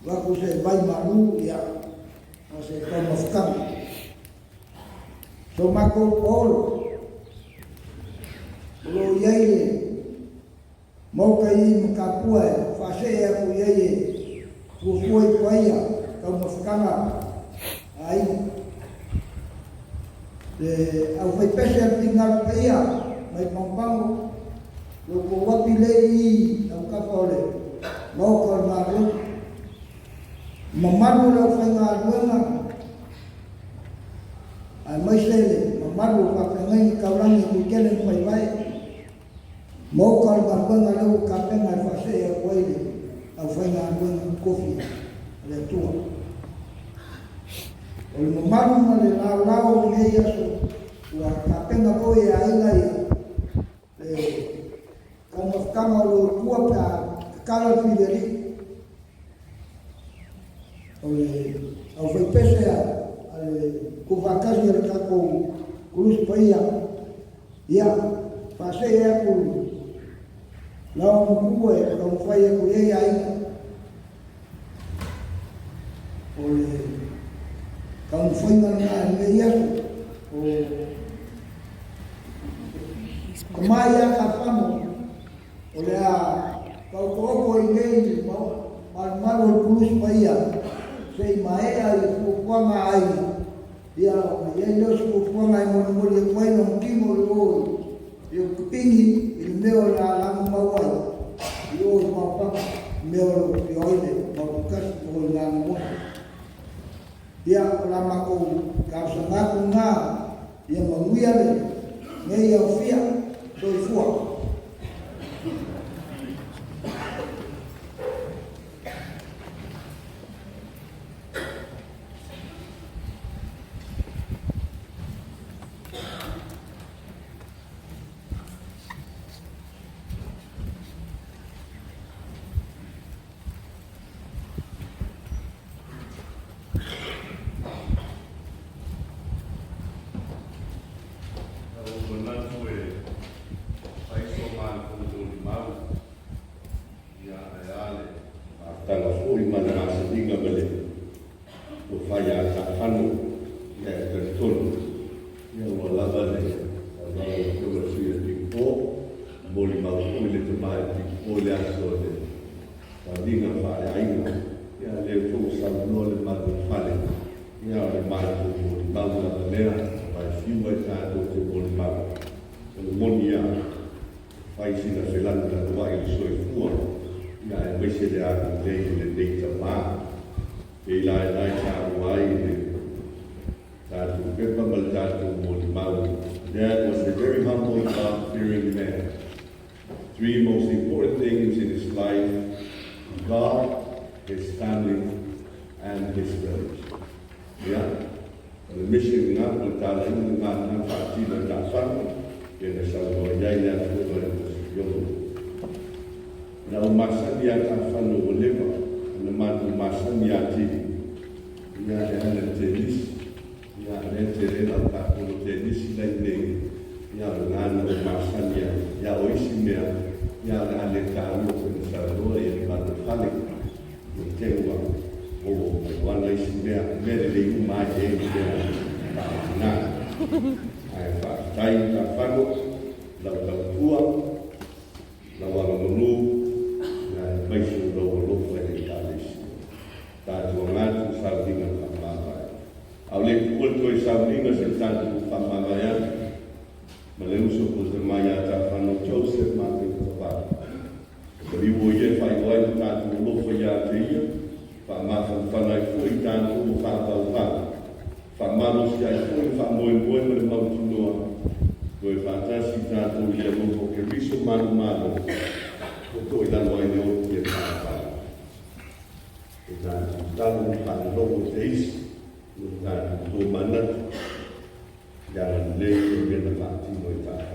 Avatu se vai malu, ia, ma se taumafataga. So matou paolo, o lo o i ai le maota i Matapua e faasee atu i ai e fuafua ifo ai ia taumafataga a aiga. Le aufaipese a le finagalo paia mai Pagopago, lo outou api lea i autafa o le maota o le Malo. Mamalu o le aufaigaluega aemaise le mamalu o faafeagaiga taulagi e Tuitele ma Faivae, maota o le galuega lea ua tapena e faasee atu ai le aufaigaluega totofi a le Atua. O le mamalu ma le laolao o lenei aso ua tapena foi e aiga ia le taumafataga o lo o tua pe a tatala le filialii. O le aufaipese a le tuufaatasi a le tatou Kulusi Paia, ia, faasee atu lau matua e taumafai atu i ai aiga. O le taumafaiga lena i lenei aso, o tama ia Tafano, o le a taoto'oto i nei malumalu o le Kulusi Paia se i maea i fuafuaga a aiga, ia ona i ai lea o se fuafuaga e molimoli atu ai lona tino i o i Okipini i le mea o le a lagomau ai i o i Paopago, i mea o lo o afio ai le Maoputasi o le Gagamoe. Ia, o la matou talosaga atu lena, ia manuia lenei aofia. Soifua. Ua ou manatu e fai so matou molimau, ia, ae a le mafutaga foi ma le masaniga ma le tofa ia Tafano, ia e talitonu, ia ua lava le saunoaga a lau Afioga i le sui usufono o Timupo, na molimau foi le tamai Timupo i le aso o le Taliga faaleaiga, ia lea foi ua saunoa le malu o le fale, ia o le matou molimau lava lea, aua e fiu ai tatou te molimau, o le moni lava, e fai sina felanulanuai i le soifua, ia aemaise le agalelei i lenei tama. Pei la e na e taua ai le tatou pepa ma le tatou molimau, Dad was a very humble, God-fearing man. Three most important things in his life, God, his family, and his village. Ia, o le mission lena, o le talaiga lena na faatino e Tafana, ia na saunoa i ai le Afioga i le Mosifiono. Na ou masani ia Tafana ua leva ona matou masani atili, ia e ala i le tenisi, Ia, lea e tele lau tatou tenisi la i inei, ia o lena na ou masani ai. Ia, o isi mea, ia o le a le taua pei ona saunoa ia le malu o le fale. mea, mea lelei uma lava e leai ni mea faaaoga. Ae faafetai Tafano i lau tautua, lau agamanu, aemaise o lou alofa i le Ekalesia. Tatou aga atu i sauniga faamavae. A o le i tuua le toe sauniga se i tatou faamavae atu ma le uso pusa mai ia Tafano Joseph Mateo Tavali. O maliu o ia e faailoa ai lo tatou alofa ia te ia, faamafanafana ai foi i tatou ua faatauvaa, faamalosi ai foi le faamoemoe ma le mautinoa, toe faatasi i tatou i le alofa o Keriso manumalo, o toilalo ai le oti e faavale. E tatou tatalo ma faalologo i te isi, o tatou tomanatu, i agalelei o mea na faatino i tatou.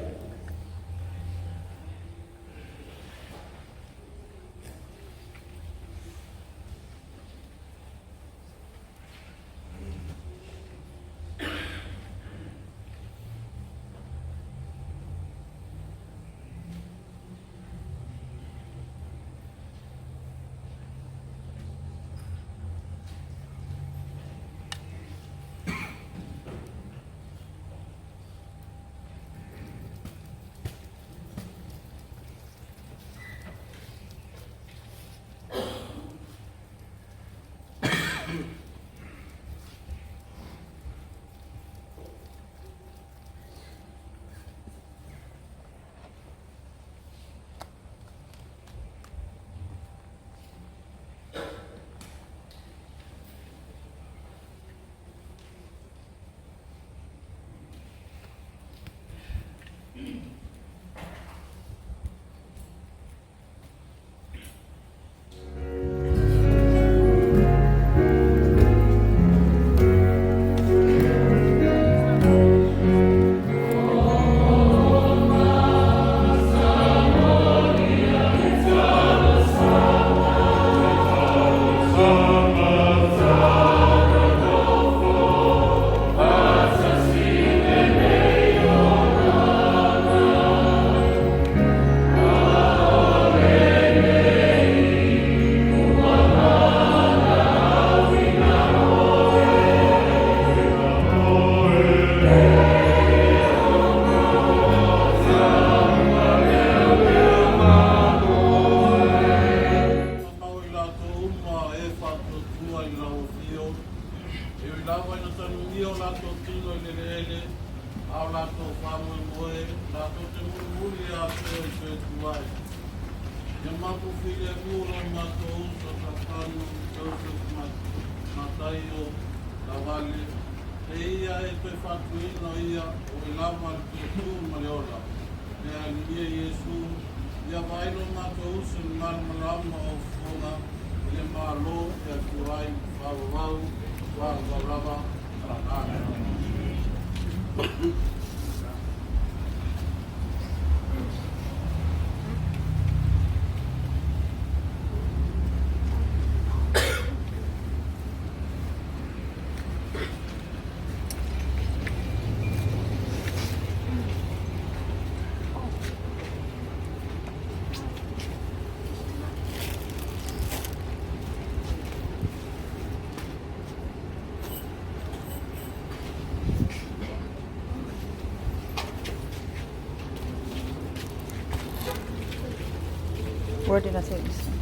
Where did I take this one?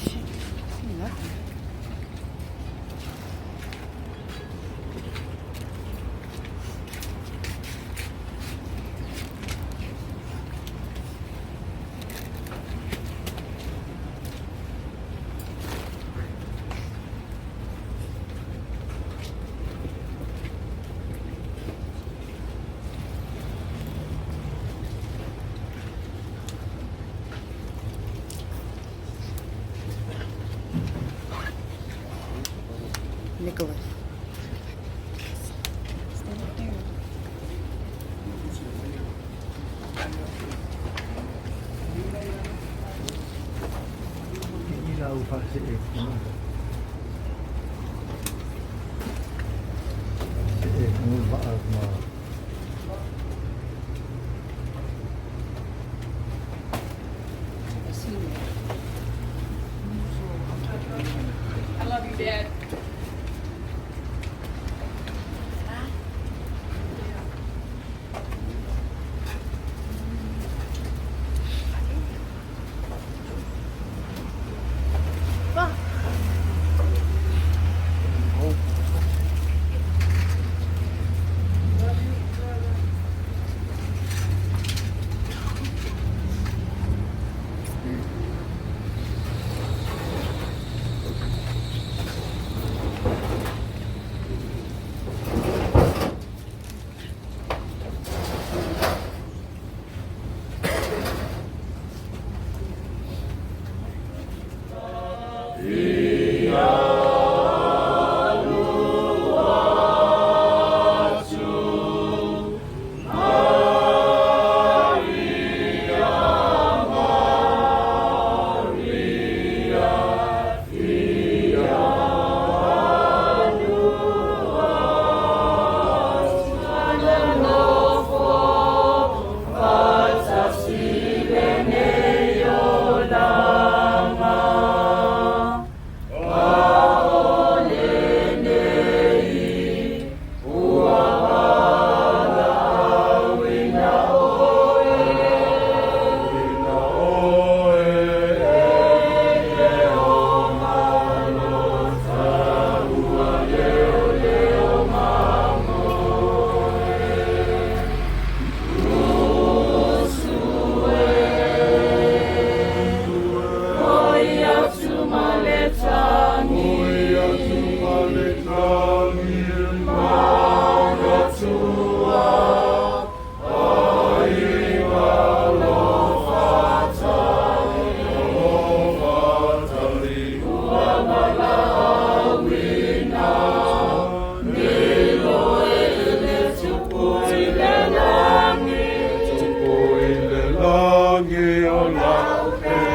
Shit, I see nothing. Nicholas. Stand up there. I see you. Lagi o